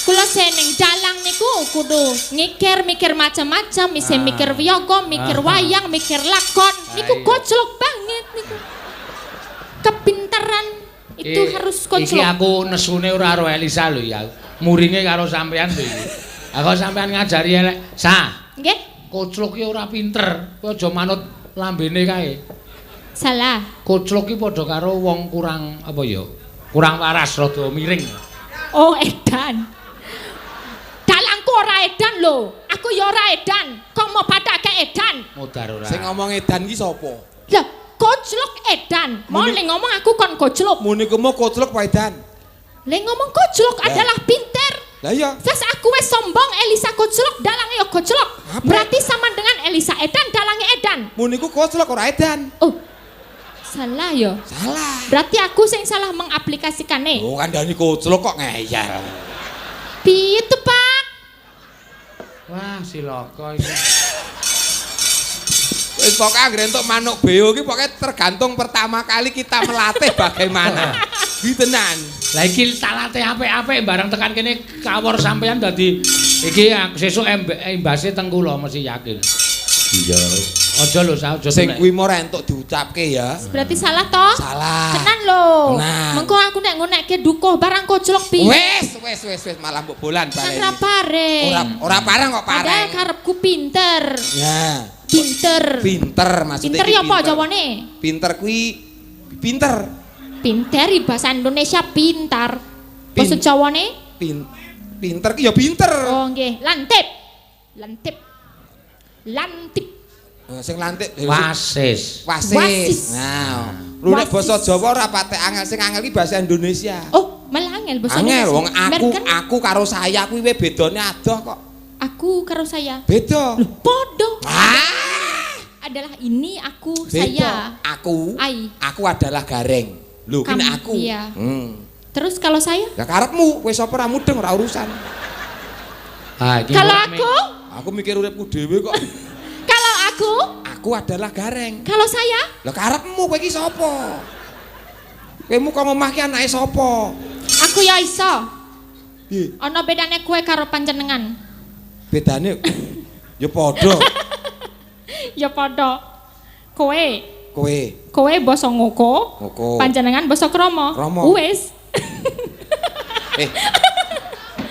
Kula seneng dalang niku kudu ngikir mikir macam-macam, isih mikir wiyaga, mikir wayang, mikir lakon. Niku Iya. koclok banget niku. Kepintaran itu harus Iki koclok. aku nesune ora karo Elisa lho ya. Muringe karo sampean lho iki. Aku sampean ngajari elek. Sa, Nggih, koclok ki ora pinter. Kowe aja manut lambene kae. salah. Koclok ki padha karo wong kurang apa ya? Kurang waras rada miring. Oh, edan. Dalangku ora edan lho. Aku ya ora edan. Kok mau padake edan? Modar ora. Sing ngomong edan ki sapa? Lah, koclok edan. Mau Muni- le ngomong aku kon koclok. Muni ku mau koclok apa edan? Le ngomong koclok Lah. adalah pinter. Lah iya. Terus aku wes sombong Elisa koclok, dalange ya koclok. Apa? Berarti sama dengan Elisa edan, dalange edan. Muni ku koclok ora edan. Oh. Salah ya. Salah. Berarti aku sing salah mengaplikasikannya. Oh, kandhani koclok kok ngeyel. Piye tuh, Pak? Wah, silaka iki. Wis pokoke anggere entuk manuk beo iki pokoke tergantung pertama kali kita melatih bagaimana. Iki tenan. Lah iki tak latih apik-apik bareng tekan kene kawor sampean dadi iki aku sesuk imbase teng kula mesti yakin. Iya. Aja lho, Sa, aja Sing nek- kuwi mau ora entuk diucapke ya. Berarti salah toh? Salah. Tenan lho. Tenan. Mengko aku nek ngunekke dukuh barang koclok piye? Wis, wis, wis, wis malah mbok bolan Kan baleni. ra pareng. Ora ora pareng kok Padahal pareng. karepku pinter. Ya, Pinter. pinter maksudnya. Pinter iki ya apa jawane? Pinter kuwi pinter. Pinter di bahasa Indonesia pintar. Bahasa Jawane? Pinter ki ya pinter. Oh nggih, lantip. Lantip. Lantip. Eh, sing lantik Wasis. wasis. Wasis. Nah, lu nek Wasis. basa Jawa ora patek angel, sing angel ki bahasa Indonesia. Oh, malah angel bahasa Angel Indonesia. wong aku Merken aku karo saya kuwi we bedane adoh kok. aku karo saya. Beda. Loh, podo. Ah, Adalah ini aku beda. saya. Aku. Ai. Aku adalah Gareng. Lho, ki nek Kamu, aku. iya. Hmm. Terus kalau saya? Lah karepmu, kowe sapa ora mudeng ora urusan. Ah, iki Kalau ora aku? Aku mikir uripku dhewe kok. Kalau aku? Aku adalah Gareng. Kalau saya? Lah karepmu kowe iki sapa? Kowe muka ngomah ki anake sapa? Aku ya iso. Piye? Ana bedane kowe karo panjenengan. Bedane Ya padha. Ya padha. Kowe. Kowe. Kowe basa ngoko. Ngoko. Panjenengan basa krama. Wis.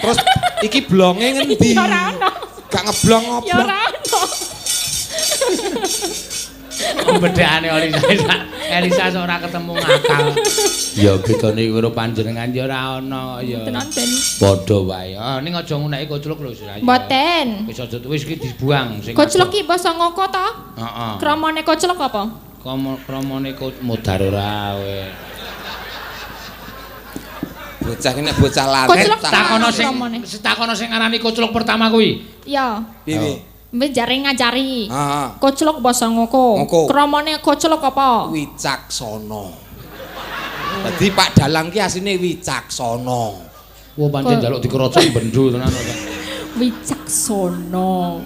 Terus iki blonge ngendi? Ya ora ono. Gak ngeblong opo? Ya ora ono. Bedane Elisa. Elisa sok ora ketemu ngakal. Ya bedane karo panjenengan ya ora ono ya. Tenan ben. Padha wae. Ah ning aja nguneki kocluk lho Suraya. Mboten. Wis aja wis iki dibuang sing. Kocluk ki basa ngoko to? Heeh. Kramane kocluk apa? Kramane modar ora kowe. Bocah iki nek bocah lanang takono sing takono sing ngarani kocluk pertama kuwi. Iya. Piye? Wis jare ngajari. Heeh. Kocluk basa ngoko. Kramane kocluk apa? Wicaksana. Dadi Pak Dalang ki asline Wicaksana. Wah pancen njaluk dikerocok bendho tenan kok. Wicaksana.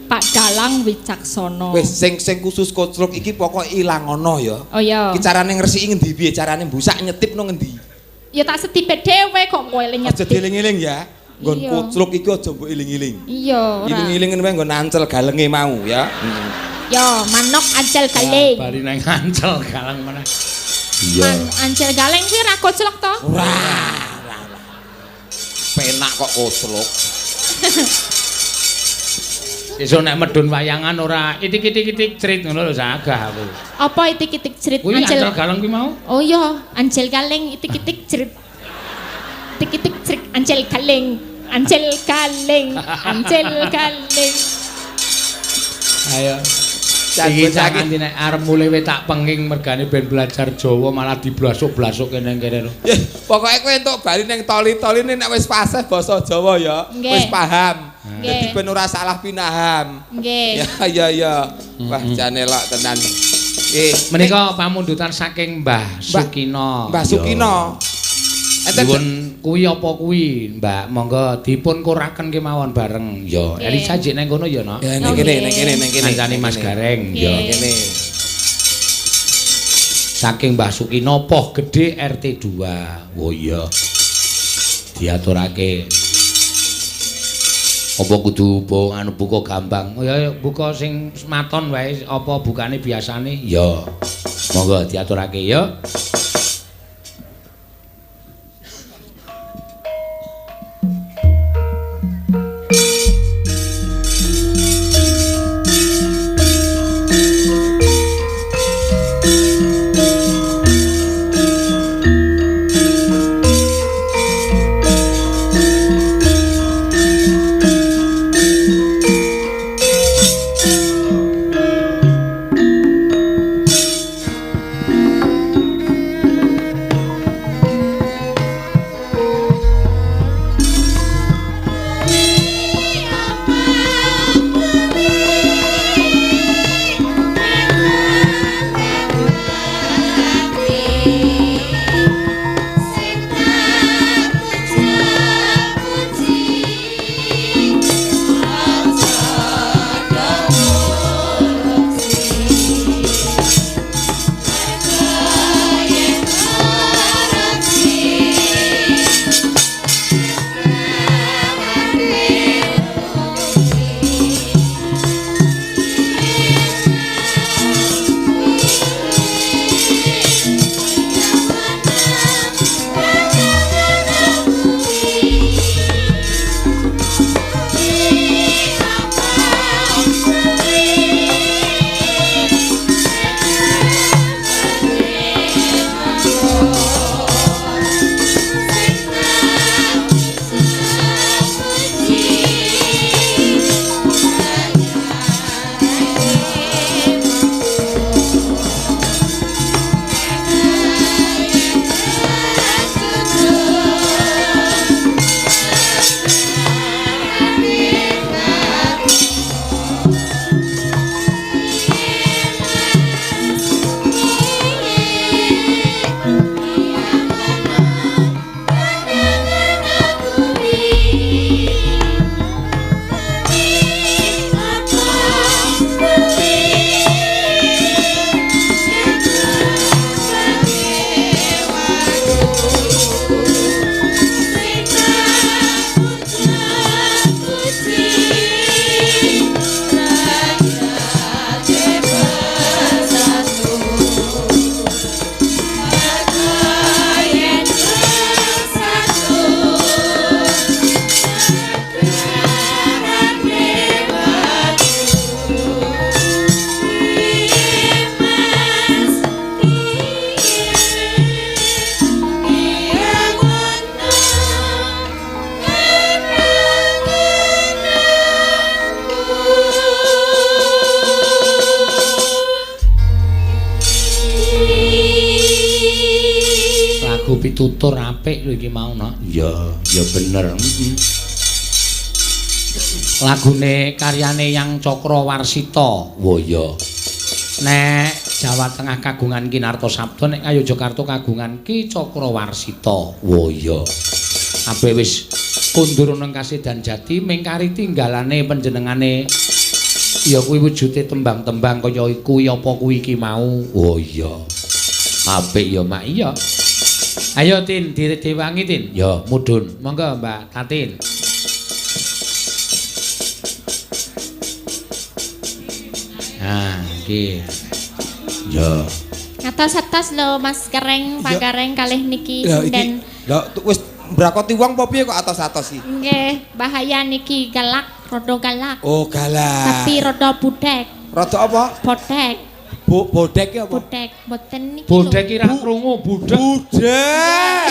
Pak Dalang Wicaksana. Wis sing khusus kocluk iki pokoke ilang ana ya. Oh iya. Ki carane ngresiki ngendi piye carane mbusak nyetip nang ngendi? Ya tak setipet dhewe kok kowe eling nyetip. Aja dieling-eling ya. Nggon kocluk iki aja mbok eling-eling. Iya, ora. Eling-eling wae nggon ancel galenge mau ya. Ya, manuk ancel galeng. Bali nang ancel galeng meneh. Iya. Ancel galeng kuwi ora kocluk to? Ora, ora. Penak kok kocluk. Sesuk nek medun wayangan ora itik-itik-itik crit ngono lho sagah aku. Apa itik-itik crit ancel galeng kuwi mau? Oh iya, ancel galeng itik-itik crit. Itik-itik crit ancel galeng. Ancel galeng, ancel galeng. Ayo. Iki cah nek arep mulih we tak penging mergane ben belajar Jawa malah diblasuk-blasuk nang kene lho. Pokoke kowe entuk bali ning toli-toline nek wis fasih basa Jawa ya, wis paham. Dadi ben ora salah pinaham. Nggih. Ya ya ya. Wah jane lok tenan. Menika pamundutan saking Mbah Sukino. Mbah Sukino. Dipun kuwi apa kuwi, Mbak? Monggo dipun kuraken kemawon bareng. Ya, Elisa jek nang kono ya, Nok. Ya ning kene, ning kene, ning kene. Kancane Mas Gareng, ya kene. Saking Mbah Sukino Poh Gedhe RT 2. Oh iya. Diaturake. Apa kudu anu buka gambang? Oh ya buka sing maton wae apa bukane biasane? Ya. Monggo diaturake ya. Lagu pitutur apik lho iki mau, Nok. Iya, ya bener. Heeh. Lagune karyane Yang Cakra Warsita. Wah iya. Nek Jawa Tengah kagungan Ki Nartosabda, nek Ngayogyakarta kagungan Ki Cakra Warsita. Wah iya. Kabeh wis kundur nang Kasedan Jati mingkari tinggalane panjenengane ya kuwi wujude tembang-tembang kaya kuwi apa kuwi iki mau. Oh iya. Apik ya, Mak. Iya. Ayo Tin, direwangi Tin. Ya, mudhun. Monggo Mbak Tatin. Nah, iki. Ya. Atos-atos lho Mas Gareng, Pak Gareng kalih niki sinden. Lha wis mbrakoti wong apa piye kok atos-atos iki? Nggih, bahaya niki galak, rada galak. Oh, galak. Tapi rada budek. Rada apa? Bodek. Bodek ki apa? Bodek, mboten niki. Bodek ki ra krungu, budek. Budek.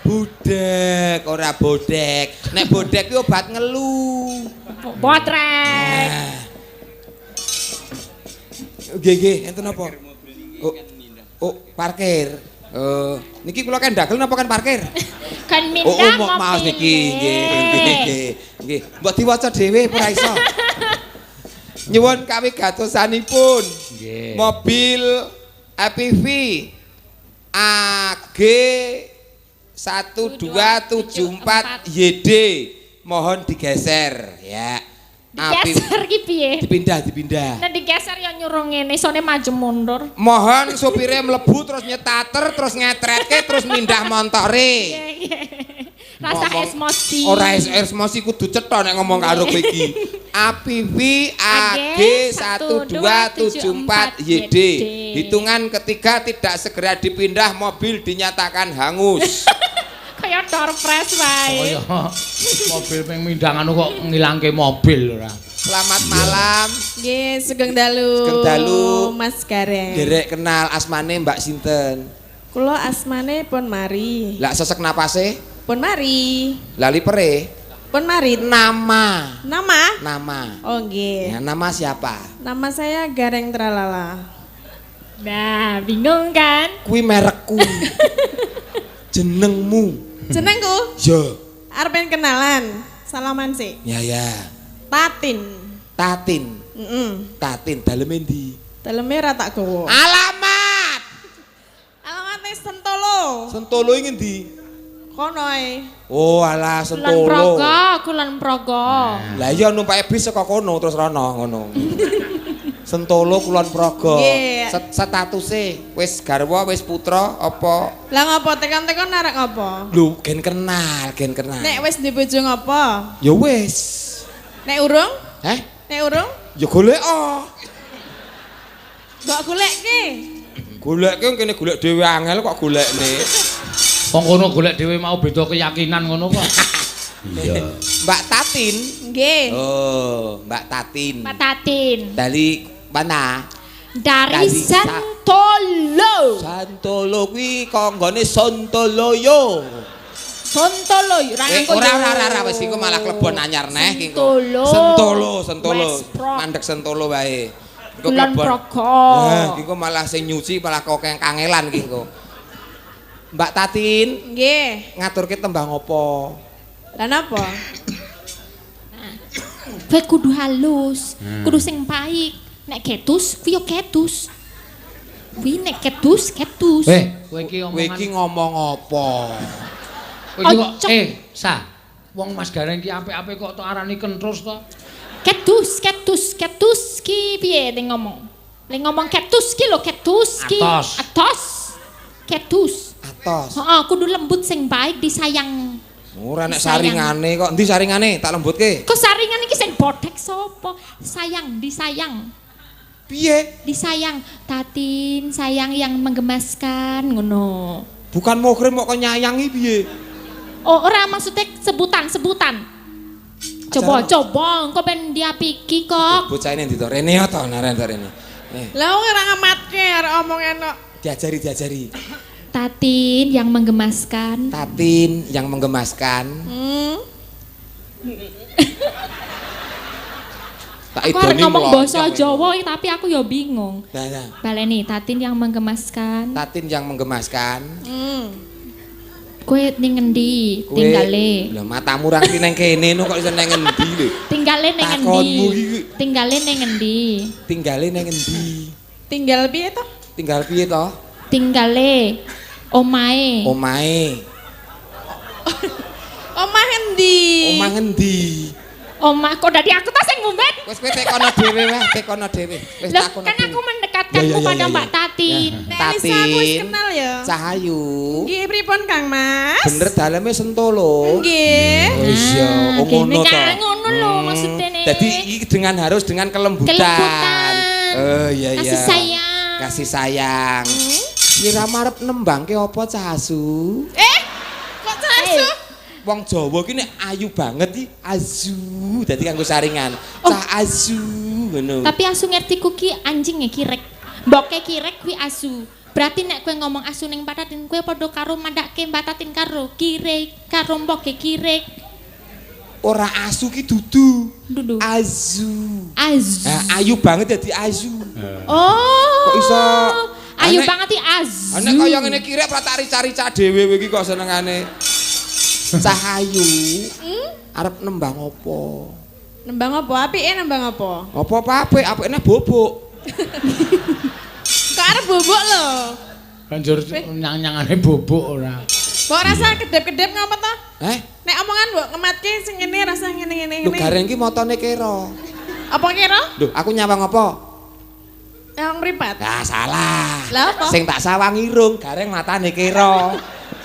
Budek, ora bodek. Nek bodek ki obat ngelu. Botrek. Nggih, nggih, enten apa? Oh, parkir. Niki kula kan dagel napa kan parkir? Kan mindah oh, maos niki. Nggih, nggih, nggih. Mbok diwaca dhewe ora iso. Nyuwun kawigatosanipun. Nggih. Mobil APV AG 1274 YD mohon digeser ya. Digeser ki piye? Dipindah, dipindah. Nek digeser ya nyuruh ngene, isone maju mundur. Mohon sopire mlebu terus nyetater, terus ngetretke, terus mindah montore. Rasa emosi. Ora emosi kudu cetha nek ngomong karo kowe iki. APV AG 1274 YD. Hitungan ketiga tidak segera dipindah, mobil dinyatakan hangus. Kaya door press wae. Kaya mobil ping mindhang anu kok ngilangke mobil ora. Selamat malam. Nggih, sugeng dalu. Sugeng dalu. Mas Gareng. Derek kenal asmane Mbak sinten? Kula asmane pun mari. Lah sesek napase? Pun mari. Lah lipere? Pun mari. Nama. Nama? Nama. Oh nggih. Ya, nama siapa? Nama saya Gareng Tralala. Nah, bingung kan? Kuwi merekku. Jenengmu. Jenengku? Ya. Arep kenalan. Salaman sih. Ya ya. Tatin. Tatin. Heeh. Tatin daleme ndi? Daleme ra tak gowo. Alamat. Alamate Sentolo. Sentolo iki ngendi? Kono ae. Oh alah Sentolo. Kulon Progo, Kulon Progo. Lah iya numpake bis saka kono terus rono ngono. Sentolo Kulon Progo. Statuse wis garwa wis putra apa? Lah ngopo tekon-tekon arek ngopo? Lho gen kenal, gen kenal. Nek wis duwe bojo ngopo? Ya wis. Nek urung? Heh? Nek urung? Ya golek oh. Mbok golekke. Golekke kene golek dhewe angel kok golekne. Wong kono golek dhewe mau beda keyakinan ngono kok. Iya. Mbak Tatin. Nggih. Oh, Mbak Tatin. Mbak Tatin. Dari mana? Dari Santolo. Santolo kuwi konggone Sontoloyo. Sontoloyo. Ora ora wis iku malah klebon anyar neh iki. Sentolo. Sentolo, Sentolo. Mandek Sentolo wae. Engko klebon. Progo. Lah, iki malah sing nyuci malah kok kangelan iki engko. Mbak Tatin. Nggih. Ngaturke tembang apa? Lah napa? Kowe kudu halus, kudu sing baik. Nek ketus, kuwi yo ketus. Kuwi nek ketus, ketus. Kowe iki omongan. Kowe iki ngomong apa? Kowe iki kok Sa. Wong Mas Gareng iki apik-apik kok tok arani kentrus to. Ketus, ketus, ketus ki piye ning ngomong? Ning ngomong ketus ki lho, ketus ki. Atos. Atos. Ketus. Atos. Heeh, kudu lembut sing baik disayang. Ora nek saringane kok. Endi saringane? Tak lembutke. Kok saringan iki sing bodhek sapa? Sayang, disayang. Piye? Disayang, Tatin, sayang yang menggemaskan ngono. Bukan muhrim kok nyayangi piye? Oh, ora maksudnya sebutan-sebutan. Coba, coba, engko ben diapiki kok. Bocah ini ndi to? Rene to, naren to rene. Lah wong ora ngamatke arek omong enak. Diajari, diajari. Tatin yang menggemaskan. Tatin yang menggemaskan. Tak Aku arep ngomong basa Jawa tapi aku ya bingung. Nah, nah. Baleni Tatin yang menggemaskan. Tatin yang menggemaskan. Kowe ning ngendi tinggale? Lah matamu ra ngerti nang kene no kok iso nang ngendi lho. Tinggale ning ngendi? Takonmu iki. Tinggale ning ngendi? Tinggale nang ngendi? Tinggal piye to? Tinggal piye to? Tinggale omahe. Omahe. Omah endi? Omah ngendi? Omah kok dadi aku ta sing ngumbet? Wis kowe tekono dhewe wae, tekono dhewe. Wis Lah takono. kan aku mendekatkanmu Ya, ya, ya, pada ya, Mbak ya. Tatin. Nek Elisa aku wis kenal ya. Cahayu. Nggih, pripun Kang Mas? Bener daleme Sentolo. Nggih. Oh iya, oh gini ngono to. kan, ngono lho maksudnya. Dadi iki dengan harus dengan kelembutan. Kelembutan. Oh iya iya. Kasih sayang. Kasih sayang. Kira marep nembangke apa Cah Asu? Kok Cah Asu? Wong Jawa ki nek ayu banget iki azu, dadi kanggo saringan. Cah azu ngono. Tapi asu ngerti ku ki anjing ya kirek. Mboke kirek kuwi asu. Berarti nek kowe ngomong asu ning Patatin kowe padha karo mandake Patatin karo kirek, karo mboke kirek. Ora asu ki dudu. Dudu. Azu. Azu. Nah, ayu banget dadi azu. Oh. Kok iso Ayu Nek- banget iki azu. Nek kaya ngene kirek ora tak rica-rica dhewe kowe iki kok senengane. Cah ayu. Arep nembang apa? Nembang apa? Apike nembang apa? Apa apa apik, apikne bobok. Kok arep bobok lho? Banjur nyang-nyangane bobok ora. Mbok rasa kedep-kedep ngapa to? Eh? Nek omongan mbok ngematke sing ngene rasa ngene-ngene Lho ngene. gareng ki motone kera. Apa kira? Lho, aku nyawang apa? Nyawang mripat. Lah salah. Lah apa? Sing tak sawang irung, gareng matane kera.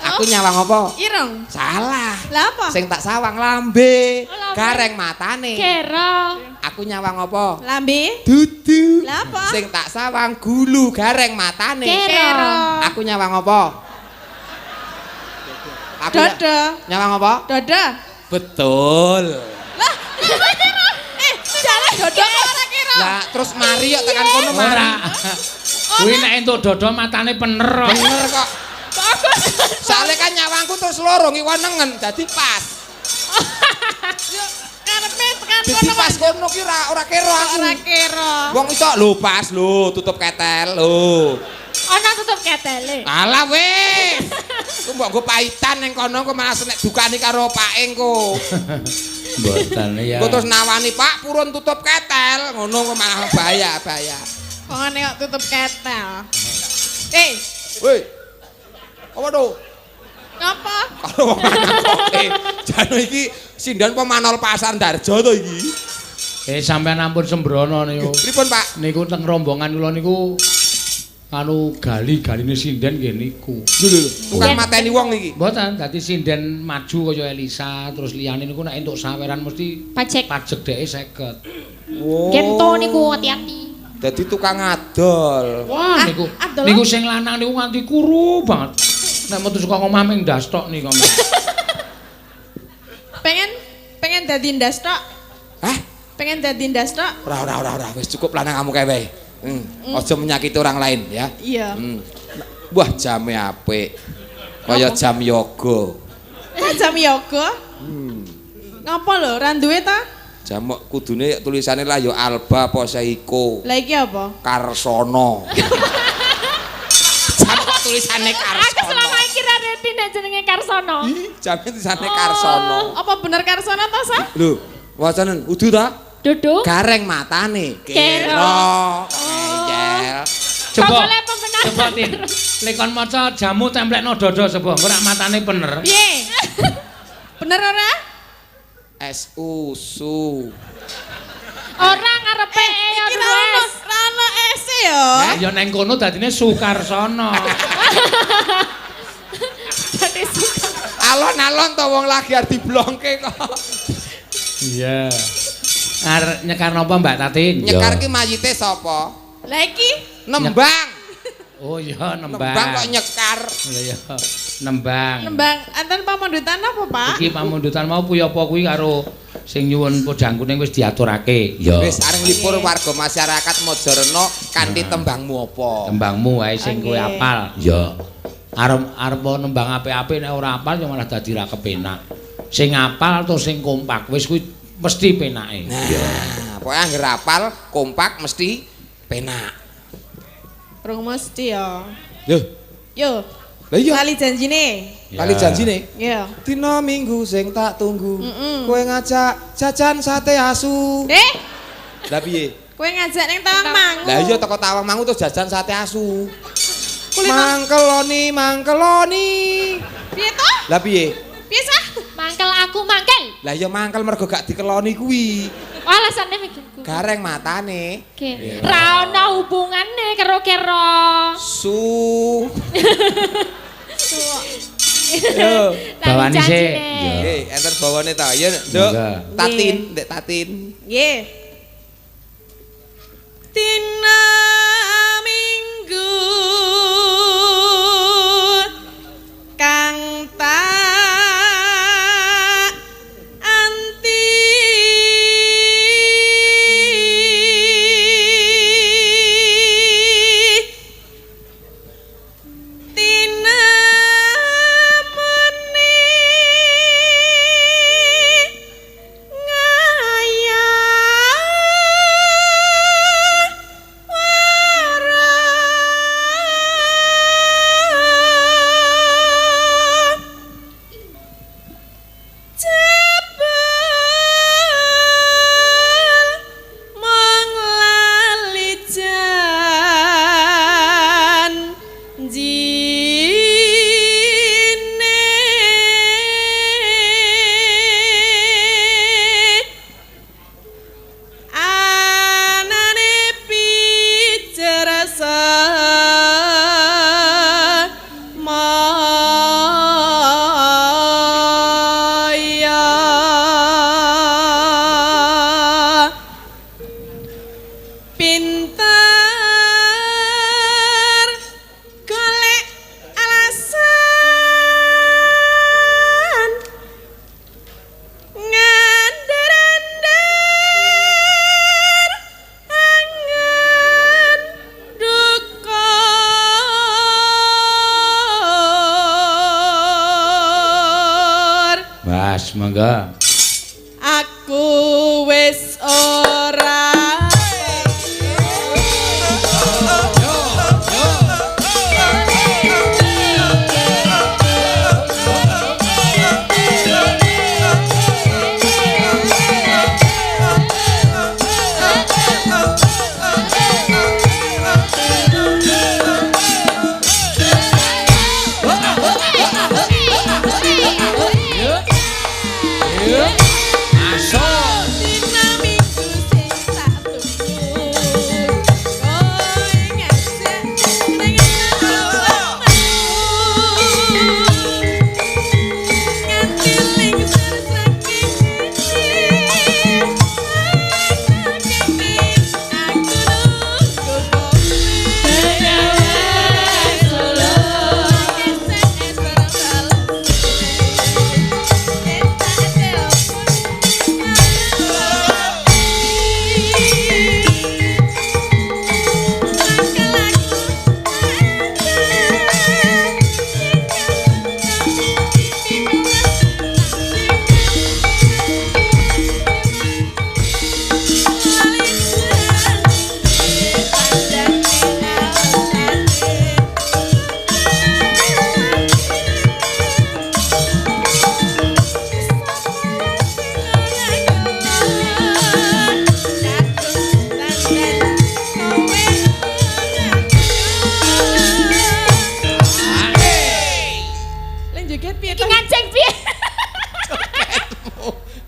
Aku nyawang apa? Irung. Salah. Lah apa? Sing tak sawang lambe, Oh, lambe. gareng matane. Kera. Aku nyawang apa? Lambe. Dudu. Lah apa? Sing tak sawang gulu, gareng matane. Kera. Aku nyawang apa? Aku Dodo. nyawang apa? Dodo. Betul. Lah, apa kira? Jalan dodo kok ora kira. Lah terus mari yuk tekan kono mari. Ora. Kuwi nek entuk dodo matane pener kok. Bener kok. Soale kan nyawangku terus loro ngiwa nengen dadi pas. Yo, karepe tekan Dadi kono pas kono ki ora ora kira aku. ora kira. Wong iso lho pas lho tutup ketel lho. Ana tutup ketele. Alah wis. Ku mbok nggo paitan ning kono kok malah nek dukani karo pake engko. Mboten ya. Engko terus nawani Pak purun tutup ketel ngono kok malah bahaya bahaya. Wong kok tutup ketel. Woi. Apa to? Ngapa? Karo wong lanang kok. Jane iki sinden pemanol pasar Darjo to iki. Sampean ampun sembrono niku. Pripun Pak? Niku teng rombongan kula niku anu gali-galine sinden nggih niku. Lho lho lho, tukang mateni wong iki. Mboten, dadi sinden maju kaya Elisa terus liyane niku nek entuk saweran mesti Pajek. pajek dheke 50. Oh. Gento niku hati-hati. Dadi tukang adol. Wah niku adol. niku sing lanang niku nganti kuru banget. Nek metu saka omah ming ndas tok niku. Pengen dadi ndas tok. Hah? Pengen dadi ndas tok. Ora ora ora ora wis cukup lanang kamu kae wae. Aja menyakiti orang lain ya. Iya. Wah, jame apik. Kaya jam yoga. Kok jam yoga? Ngapa lho, ra duwe ta? Jam kok kudune tulisane lah ya Alba apa Seiko. Lah iki apa? Karsono. Jam kok tulisane Aku Karsono. selama iki ra ngerti nek jenenge Karsono. Ih, jame tulisane Karsono. Apa bener Karsono ta, Sa? Lho, wacanen udu ta? Duduk. Gareng matane. Kero. Ngeyel. Kok Coba. boleh pembenaran. Coba Tin. Lek kon maca jamu templekno dodo sapa engko rak matane pener. Piye? Bener ora? S U su. Ora ngarepe ya Iki ra ono, wes. ra ono S ya. Ya neng kono dadine Sukarsono. Dadi suka. Alon-alon to wong lagi arep diblongke kok. Iya. Arep nyekar napa Mbak Tatin? Nyekar ki mayite sapa? Lah iki Nembang. Oh iya nembang. Nembang kok nyekar. Iya iya. Nembang. nembang enten pamundutan apa, Pak? Iki pamundutan mau kuwi apa kuwi karo sing nyuwun podang kuning wis diaturake. Ya. Wis areng lipur warga masyarakat Mojorejo kanthi tembangmu apa? Tembangmu wae sing kowe Oke. apal. Ya. Arep arep nembang apik-apik nek ora apal ya malah dadi ra kepenak. Sing apal atau sing kompak wis kuwi mesti penake. Nah, pokoke anggere apal kompak mesti penak. Rung mesti ya. Lho, Yo, Lah iya. Lali janjine. Lali janjine. Iya. Dina Minggu sing tak tunggu. Kowe ngajak jajan sate asu. Eh, Lah piye? kowe ngajak ning Tawangmangu. Lah iya teko Tawangmangu terus jajan sate asu. Kulino. Mangkeloni, mangkeloni. Piye to? Lah piye? Piye sah? Mangkel aku mangkel. Lah iya mangkel mergo gak dikeloni kuwi. Oh, alasane mikir kuwi. Gareng matane. Oke. Ra ono hubungane karo kero. Su. Yo. Bawani sik. Nggih, enten bawane ta. Ya, Nduk. Tatin, Ndek Tatin. Nggih. Dina Minggu kang tak anti Tina meni ngaya wara jebul mung lali janjine. Anane pijer semaya. Pinter golek alasan ngandar-andar angan dukur. Mas, monggo. Aku wis ora Dina Minggu sing tak tunggu kowe ngajak ning Tawangmangu nganti lingsir saking iki aku nunggu kowe Solo Leng joget piye Iki to? nganceng piye?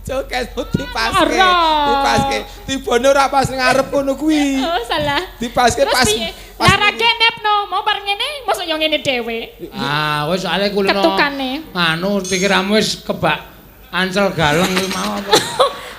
Jogetmu dipaske. Ora. Dipaske. Tibane ora pas ngarep ngono kuwi. Oh, salah. Dipaske Terus pas. piye? pas- Larake nepno, mau bar ngene, mosok yo ngene dhewe. Ah, wis soalé kulino. Ketukane. Anu pikiranmu wis kebak ancel galeng kuwi mau apa.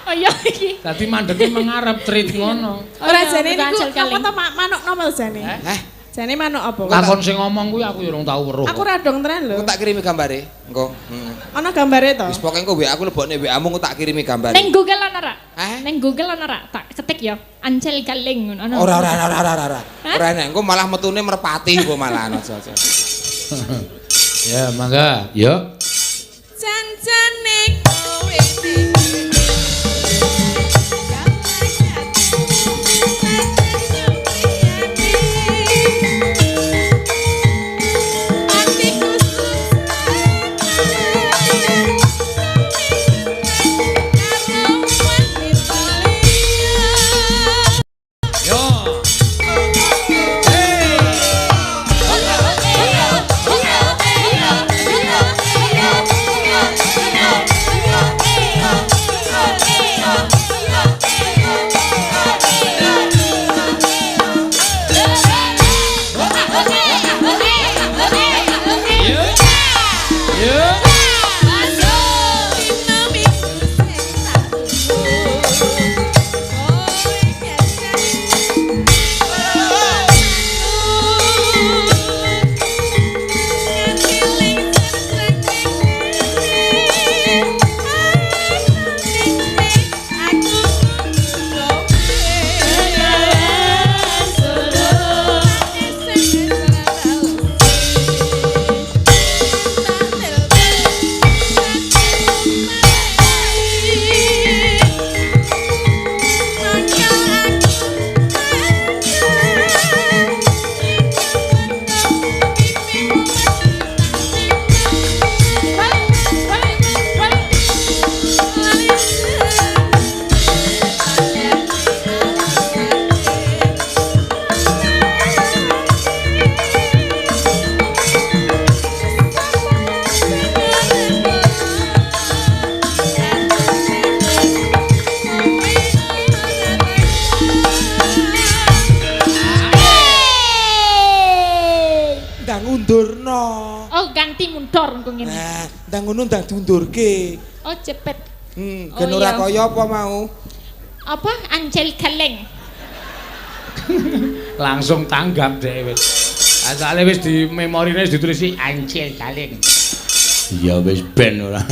Oh iya iki. Dadi mandeke mengarep trit ngono. Ora Oh, iya, jane bukan niku ancel napa kaleng. to manuk napa to jane? Heh, Jane manuk apa? Lakon sing ngomong kuwi aku ya urung tau weruh. Aku ra dong tenan lho. engko tak kirimi gambare. Engko. Heeh. Ana gambare to? Wis pokoke engko WA aku lebokne WA-mu engko tak kirimi gambare. Ning Google ana ra? Hah? Ning Google ana ra? Tak ketik ya. Ancel kaleng ngono ana. Ora ora ora ora ora. Hah? Ora enak, engko malah metune merpati engko malah aja aja. Ya, mangga. Ya. Janjane kowe iki. Atiku mati mundor engko ngene. Nah, ndang ngono ndang diundurke. Oh, cepet. Ben ora kaya apa mau. Apa ancel kaleng. Langsung tanggap dhek wis. Asale wis di memorine wis ditulisi ancel kaleng. Iya wis ben ora.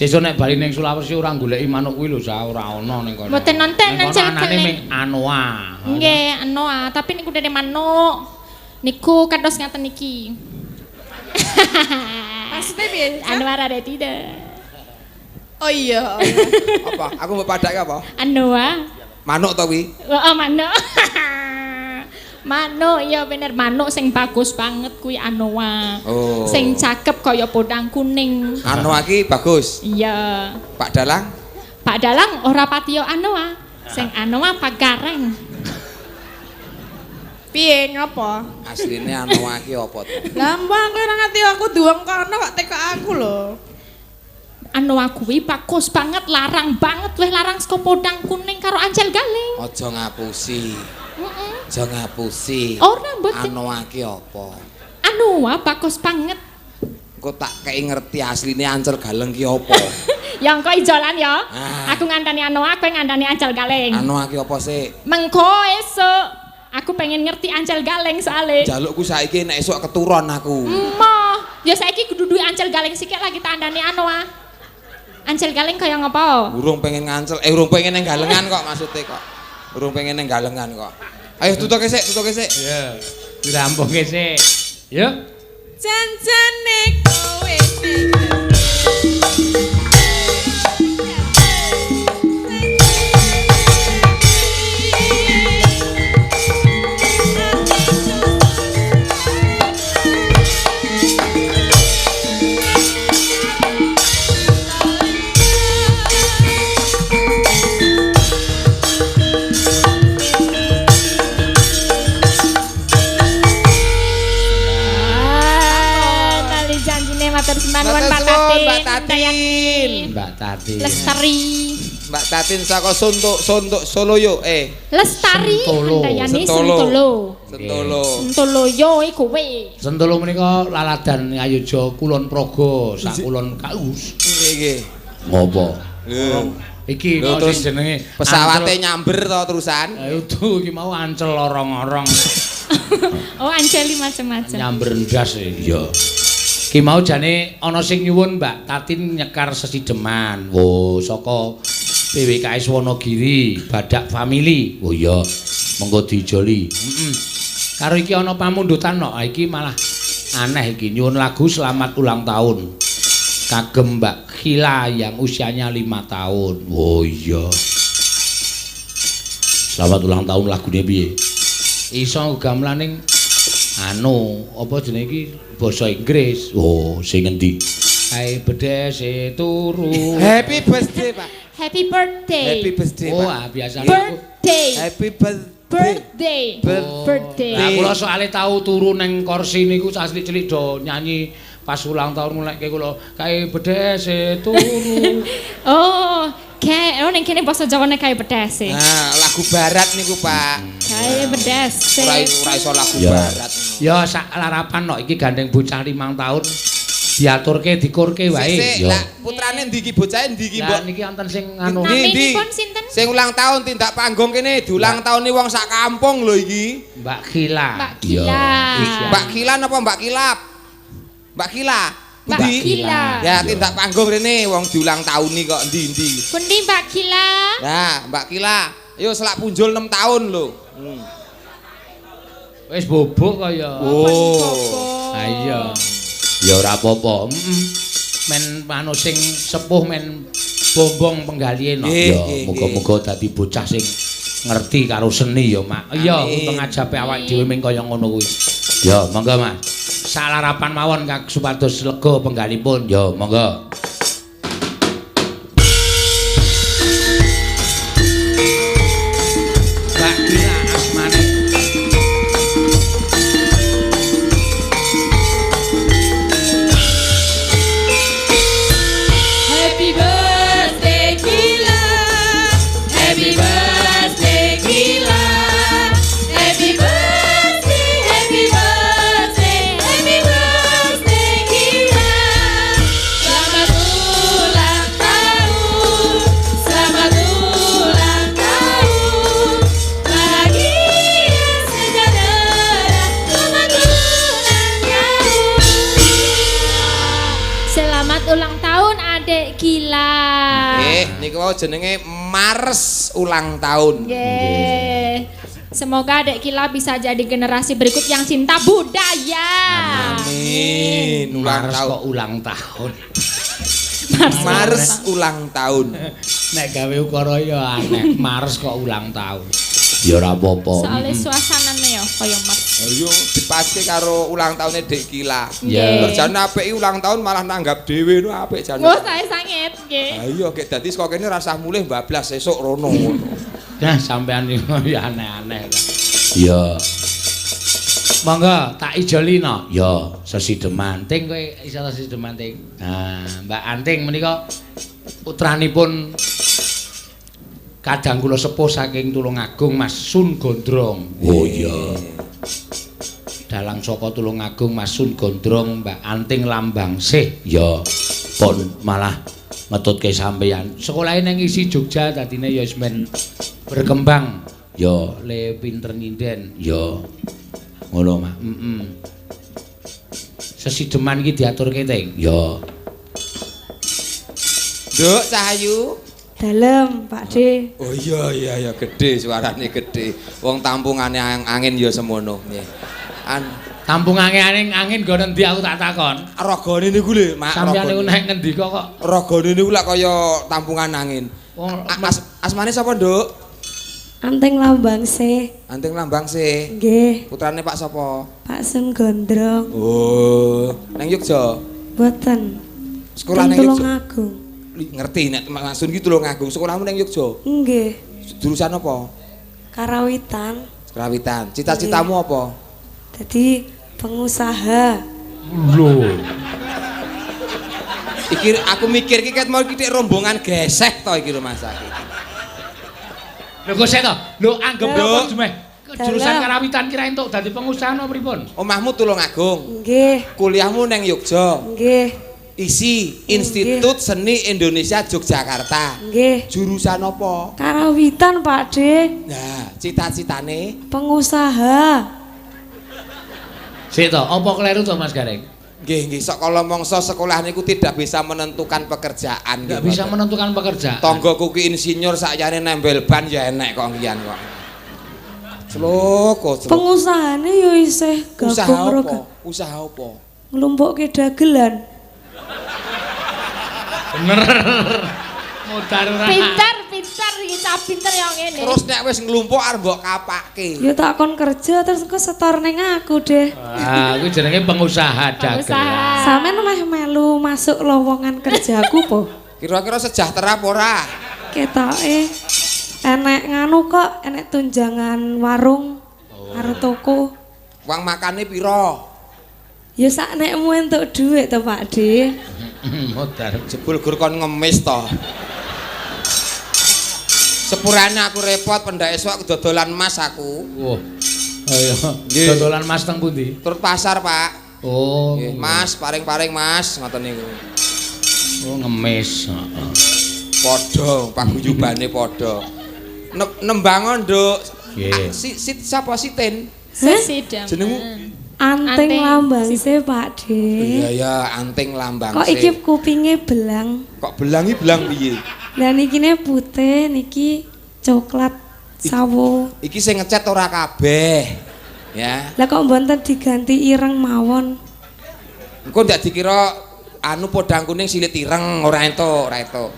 Sesuk nek bali ning Sulawesi ora goleki manuk kuwi lho, Sa, ora ana ning kono. Mboten nonton ancel kaleng. Anane ming anoa. Nggih, anoa, tapi niku dene manuk. Niku kados ngaten niki. Maksudnya piye? Anoa rada tidak. Oh iya. Apa? Aku mbok padake apa? Anoa. Manuk to kuwi? Heeh, manuk. Manuk ya bener, manuk sing bagus banget kuwi anoa. Oh. Sing cakep kaya podang kuning. Anoa ki bagus. Iya. Pak Dalang? Pak Dalang ora patiya anoa. Sing anoa Pak Gareng. Piye ngopo? Asline anoa ki apa to? Lah mbah kowe ora ngerti aku duweng kono kok tekok aku lho. Anoa kuwi bagus banget, larang banget, weh larang saka podang kuning karo ancel galing. Aja ngapusi. Heeh. Aja ngapusi. Ora mboten. Anoa ki apa? Anoa bagus banget. Engko tak kei ngerti asline ancel galeng ki apa. Ya engko ijolan ya. Ah. Aku ngandani anoa, kowe ngandani ancel galeng. Anoa ki apa sih? Mengko esuk aku pengen ngerti ancel galeng soalé. Jalukku saiki nek esuk keturun aku. Emoh, ya saiki kudu duwe ancel galeng sikik lagi tak andani anoa. Ancel galeng kaya ngopo? Urung pengen ngancel, urung pengen nang galengan kok maksudnya kok. Urung pengen nang galengan kok. Ayo tutuke sik, tutuke sik. Iya. Dirampungke sik. Yuk. Janjane kowe ning Mbak Tatin. Mbak Tatin. Lestari. Mbak Tatin saka Suntuk Soloyo Lestari Handayani Sentolo. Sentolo. Sentolo yo iku kowe. Sentolo menika laladan Ngayogya Kulon Progo, sak kulon Kaus. Nggih nggih. Ngopo? Iki mau sing jenenge pesawate nyamber to terusan. Ha itu iki mau ancel lorong-orong. Oh, anceli macam-macam. Nyamber ndas iya. Ki mau jane ana sing nyuwun Mbak Tatin nyekar sesideman. Oh, saka PWKS Wonogiri, Badak Family. Oh iya, monggo dijoli. Heeh. Karo iki ana pamundutan no, iki malah aneh iki nyuwun lagu selamat ulang tahun. Kagem Mbak Khila yang usianya 5 tahun. Oh iya. Selamat ulang tahun lagune piye? Iso gamelan ning anu, apa jenenge iki basa Inggris. Oh, sing ngendi? Kae bedhese turu. Happy birthday, Pak. Happy birthday. Happy birthday, Pak. Oh, ah, biasane birthday. Happy birthday. Birthday. Lah kula soalé tau turu ning kursi niku cilik-cilik do nyanyi pas ulang tahun ngulekke kula kae bedhese turu. Oh, kae oh ning kene basa Jawane kae bedhese. Nah, lagu barat niku, Pak. Kae bedhese. Ora iso lagu barat. Ya sak larapan no iki gandeng bocah 5 tahun diaturke dikurke wae. Lah putrane ndi iki bocahe ndi iki, Mbok? Lah niki wonten sing anu. Naminipun sinten? Sing ulang tahun tindak panggung kene diulang tahun ni wong sak kampung lho iki. Mbak Khila. Mbak Khila. Mbak Khila napa Mbak Kilap? Mbak Khila. Mbak Khila. Ya tindak panggung rene wong diulang tahun kok endi-endi. Pundi Mbak Khila? Nah, Mbak Khila, ayo selak punjul 6 tahun lho. Wis bobok kaya. Oh. Ha iya. Ya ora apa-apa. Men anu sing sepuh men bombong penggalihe no. Ya muga-muga dadi bocah sing ngerti karo seni ya, Mak. Iya, untung ajape awake dhewe ming kaya ngono kuwi. Ya, monggo, Mas. Salarapan mawon kang supados lega penggalipun. Ya, monggo. Mbak Kila asmane. Happy birthday Kila. Happy birthday Kila. Happy birthday, happy birthday, happy birthday ulang tahun Adek Gila. Nggih, niku wau jenenge Mars ulang tahun. Nggih. Semoga Adek Kila bisa jadi generasi berikut yang cinta budaya. Amin. Ulang Mars tahun. kok ulang tahun. Mars ulang tahun. Nek gawe ukara ya aneh. Mars kok ulang tahun. Ya ora apa-apa. Soalnya suasanane ya kaya Mars. Ayo dipaske karo ulang tahunnya Dek Kila. Ya. Terus jane apik iki ulang tahun malah nanggap dhewe nu apik jane. Wah, saya sanget nggih. Ha iya gek dadi saka kene rasah mulih bablas sesuk rono ngono. Nah, sampean niku ya aneh-aneh. Ya. Monggo tak ijoli no. Ya, sesideman. Ting kowe iso sesideman ting. Nah, Mbak Anting menika putranipun kadang kula sepuh saking Tulungagung Mas Sun Gondrong. Oh iya. Dalang saka Tulungagung Mas Sun Gondrong, Mbak Anting Lambang Sih. Ya, pun malah ngetutke sampeyan. Sekolahe ning ISI Jogja dadine ya wis men berkembang. Ya, Le pinter nyinden. ya. Ngono, Mak. Heeh. Sesideman iki diaturke ting. Ya. Nduk Cahayu. Dalem, Pak De. Oh iya iya iya gede suarane gede. Wong tampungane angin ya semono nggih. An Tampungane angin angin nggo endi aku tak takon. ragane niku lho, Mak. Sampeyan niku ragane. nek ngendika kok Ragane niku lak kaya tampungan angin. wong Asmane sapa, Nduk? Anting Lambang sih. Anting Lambang sih. Nggih, Putrane Pak sapa? Pak Sun Gondrong. Oh, nang Yogya. Boten. Sekolah nang Yogya. Tulungagung. Ngerti nek langsung iki Tulungagung. Sekolahmu nang Yogya. Nggih, Jurusan apa? Karawitan. Karawitan. Cita-citamu apa? Jadi pengusaha. lho. Iki aku mikir iki ket mau iki dik rombongan gesek to iki rumah sakit. Lho kok sik to? Lho anggep Lho. apa jumeh? Jurusan Dalem. karawitan kira entuk dadi pengusaha napa pripun? Omahmu Tulungagung. Nggih, Kuliahmu nang Yogya. nggih, ISI Institut Seni Indonesia Yogyakarta. nggih. Jurusan apa? Karawitan, Pak De. Nah, cita-citane Pengusaha. Sik to, apa kleru to Mas Gareng? nggih nggih sok kala mangsa sekolah niku tidak bisa menentukan pekerjaan Enggak nggih, bisa mboten. menentukan pekerjaan. Tanggaku ki insinyur sakjane nembel ban ya enek kok ngian kok. Celoko, celoko. Pengusahane yo isih Usaha gabung apa? roga. Usaha apa? Nglumpukke dagelan. Bener. Modar ora. Pinter, pinter iki cah pinter yang ngene. Terus nek wis nglumpuk arep mbok kapake. Ya tak kon kerja terus engko setor ning aku deh. Ah, kuwi jenenge pengusaha dagelan. Pengusaha. Sampeyan meh melu masuk lowongan kerjaku po. Kira-kira sejahtera apa ora? Ketoke enek nganu kok, enek tunjangan warung karo toko. Uang makane pira? Ya sak nekmu entuk dhuwit to Pak De. Modar. Jebul gur kon ngemis to. Sepurane aku repot pendak esuk aku dodolan emas aku. Wah. Ayo. Nggih. Dodolan mas teng pundi? Turut pasar, Pak. Oh. Nggih, Mas, paring-paring Mas, ngoten niku. Oh, ngemis. Heeh. Padha, paguyubane padha. Nembangon, Nduk. Nggih. Ah, Si, si sapa Siten? Sesideman. Jenengmu? Anting Anting. lambangse Pak De. Iya ya, anting lambang. Kok iki kupinge belang? Kok belangi belang piye? Lah nikine putih, niki coklat sawo. Iki sing ngecat ora kabeh. Ya. Lah kok mboten diganti ireng mawon? Engko ndak dikira anu podang kuning silit ireng ora entuk, ora entuk.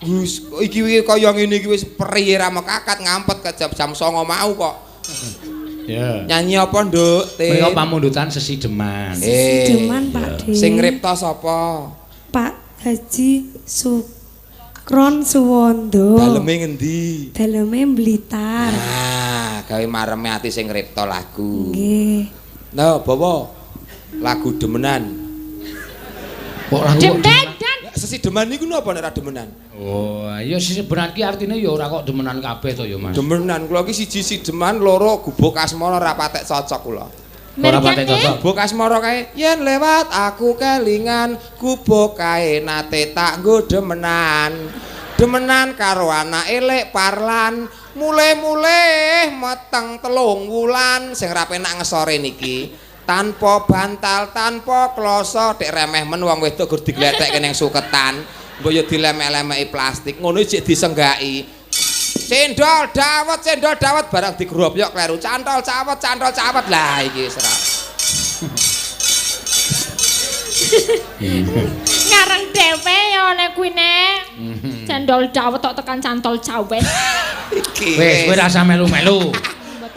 Wis iki wi kaya ngene iki wis perih ra mekakat ngampet ke jam jam 09.00 mau kok. Ya. Nyanyi apa, Nduk? Tin? Menika pamundutan sesideman. Eh, Sideman Pak De. Sing ngripta sapa? Pak Haji Sukron Suwondo. Daleme ngendi? Daleme Blitar. Nah, gawe mareme ati sing ngripta lagu. Nggih. Nah, bawa lagu demenan. Kok lagu kok Demenan. Ya, sesideman niku napa nek ora demenan? Oh, ya sesideman ki artine ya ora kok demenan kabeh to ya, Mas. Demenan kula iki siji sideman, loro gubuk asmara ora patek cocok kula. Ora patek cocok. Gubuk asmara kae yen lewat aku kelingan gubuk kae nate tak nggo demenan. Demenan karo anake lek parlan, mule-mule meteng 3 wulan sing ra penak ngesore niki. Tanpa bantal, tanpa kloso, dek remeh men wong wedok gur digletekke ning suketan, mbok yo dilemek-lemeki plastik, ngono jek disenggaki. Cendol dawet barang digrobok kleru. Cantol cawet, cantol cawet. Lah iki ora. Ngarang dhewe ya nek kuwi nek. Cendol dawet tok tekan cantol cawet. Iki. Wis kowe rasa melu-melu.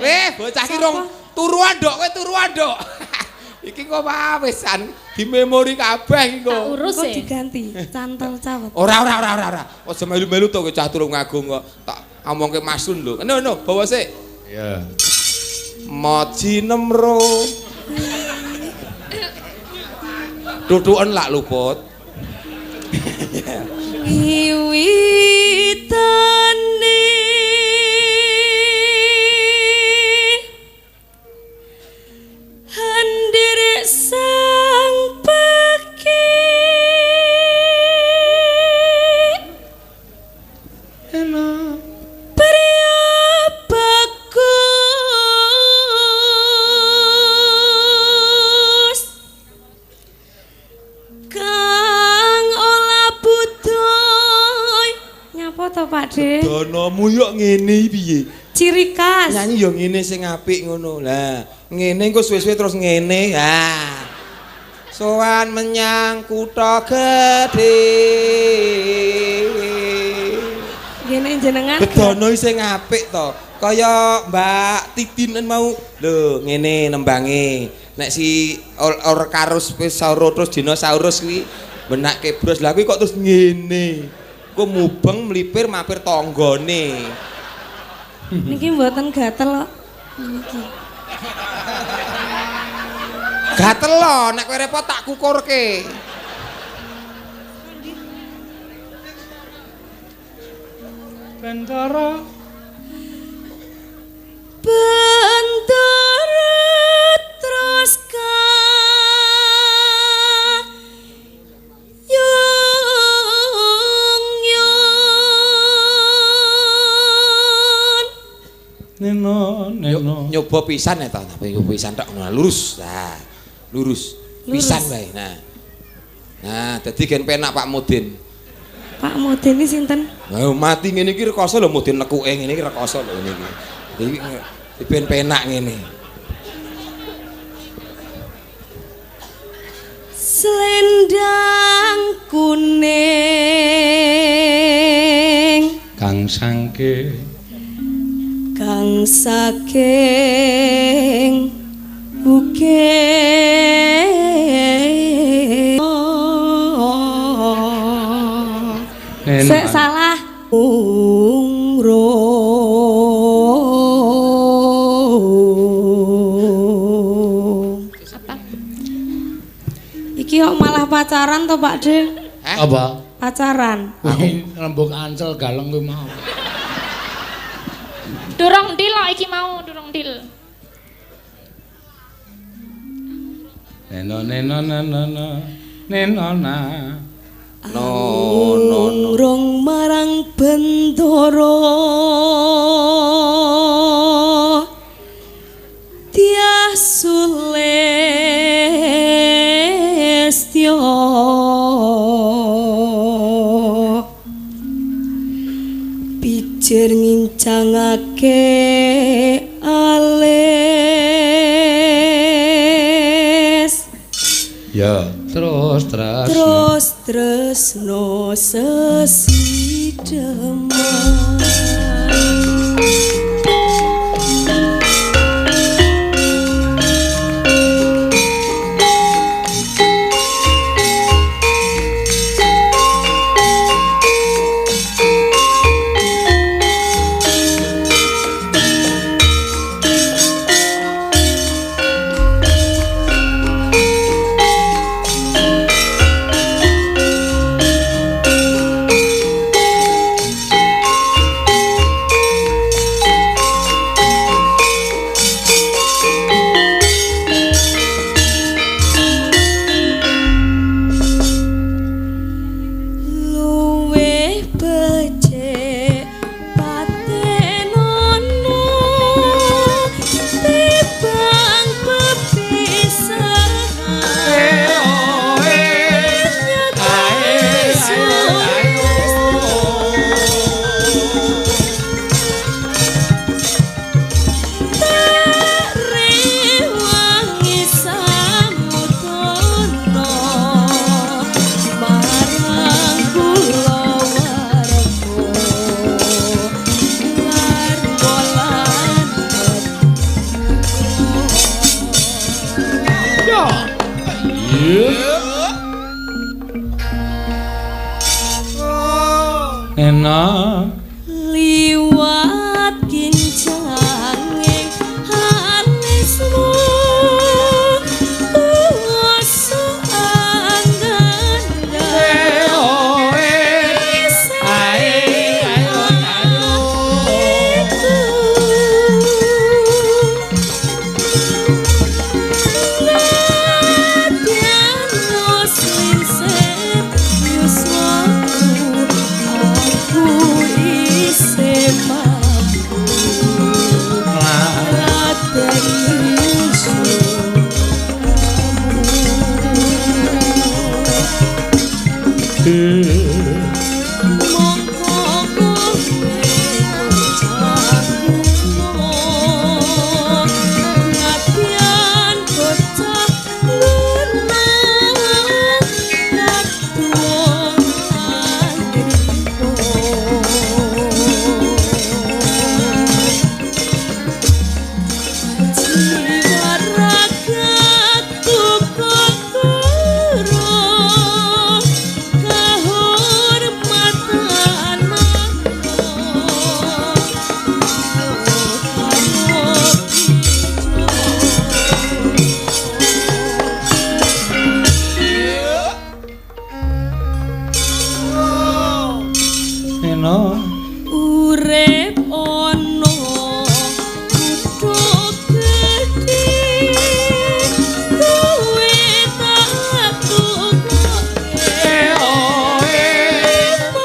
Weh, bocah ki rong turuan nduk, kowe turuan nduk. Iki kok wisan dimemori kabeh iki kok. Tak urus Kok e. diganti cantol cawet. Ora ora ora ora ora. Aja melu-melu to kowe cah Tulungagung kok. Tak omongke Masun lho. No no, bawa sik. Iya. Moji nemro. Tutuken lak luput. Wiwitane handire sang peki pria bagus kang olah budoy. Nyapa to Pak De? Donomu yo ngene piye? Ciri khas. Nyanyi yo ngene sing apik ngono. Lah, ngene engko suwe-suwe terus ngene. Ha. Sowan menyang kutha gedhe. Ngene jenengan. Bedono sing apik to. Kaya Mbak Titin mau. Lho, ngene nembange. Nek si Orkarus Pisaurus terus dinosaurus kuwi benakke bros. Lah kuwi kok terus ngene. Ku mubeng mlipir mampir tanggane. Niki mboten gatel kok. Niki. Gatel lho, nek kowe repot tak kukurke. Bentara Bentara terus kayung yun. Neno neno. Nyoba pisan ya ta, tapi nyoba pisan tok ngono lurus. Nah, lurus. Pisan wae. Nah. Nah, dadi gen penak Pak Mudin. Pak Mudin iki sinten? Lah mati ngene iki rekoso lho Mudin nekuke ngene iki rekoso lho ngene iki. Dadi ben penak ngene. Selendang kuning Kang sangke kang saking bukit. Sik salah. Ungrung. Apa? Iki kok malah pacaran to Pak De? Hah? Apa? Pacaran. Kuwi rembug ancel galeng kuwi mau. Durung dil kok iki mau, durung dil. Neno neno neno neno neno na. No no no. Ungrung marang bendoro Tiah Sulestyo Picir ngincangake alis. Ya, terus terus. Terus tresno sesideman. Ena liwat kincanging alismu kuwasa angganda Urip ana kutha gedhe kowe tak tukoke kowe apa-apa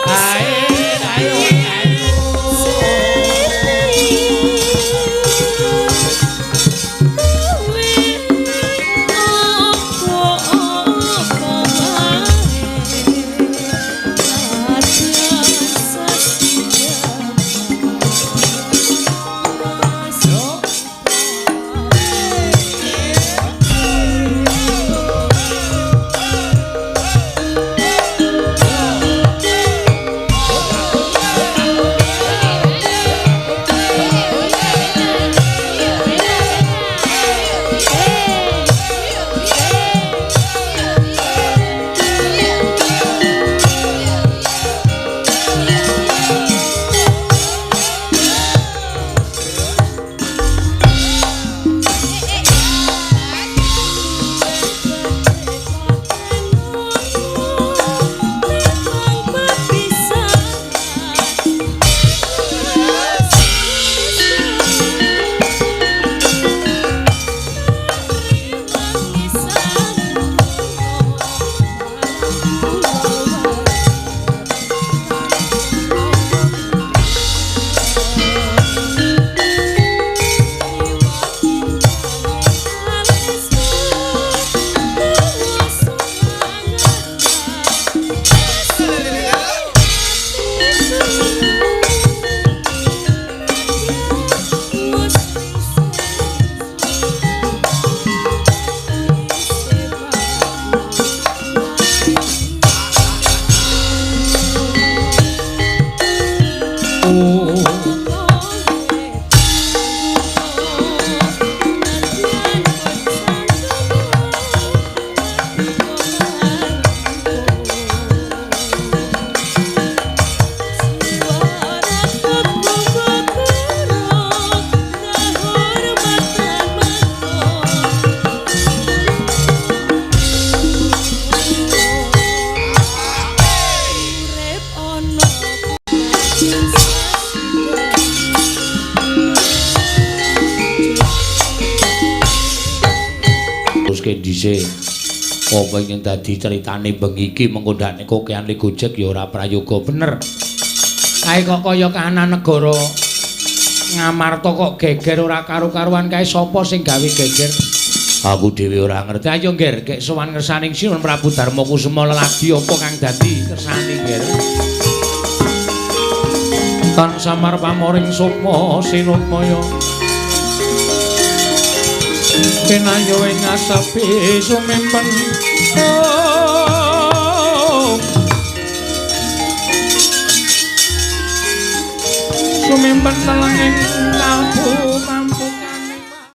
Dhisik apa ingin dadi critane bengi iki mengko ndakne kokeane Gojek ya ora prayoga bener. Kae kok kaya kahanan negara Ngamarta kok geger ora karu-karuan kae sapa sing gawe geger? Aku dhewe ora ngerti. Ayo Ngger, gek sowan ngersaning Sinuwun Prabu Darma Kusuma leladi apa kang dadi kersane Ngger. Tan samar pamoring sukma sinutmaya. Kenayo ing asapi sumempen. Sumempen telenging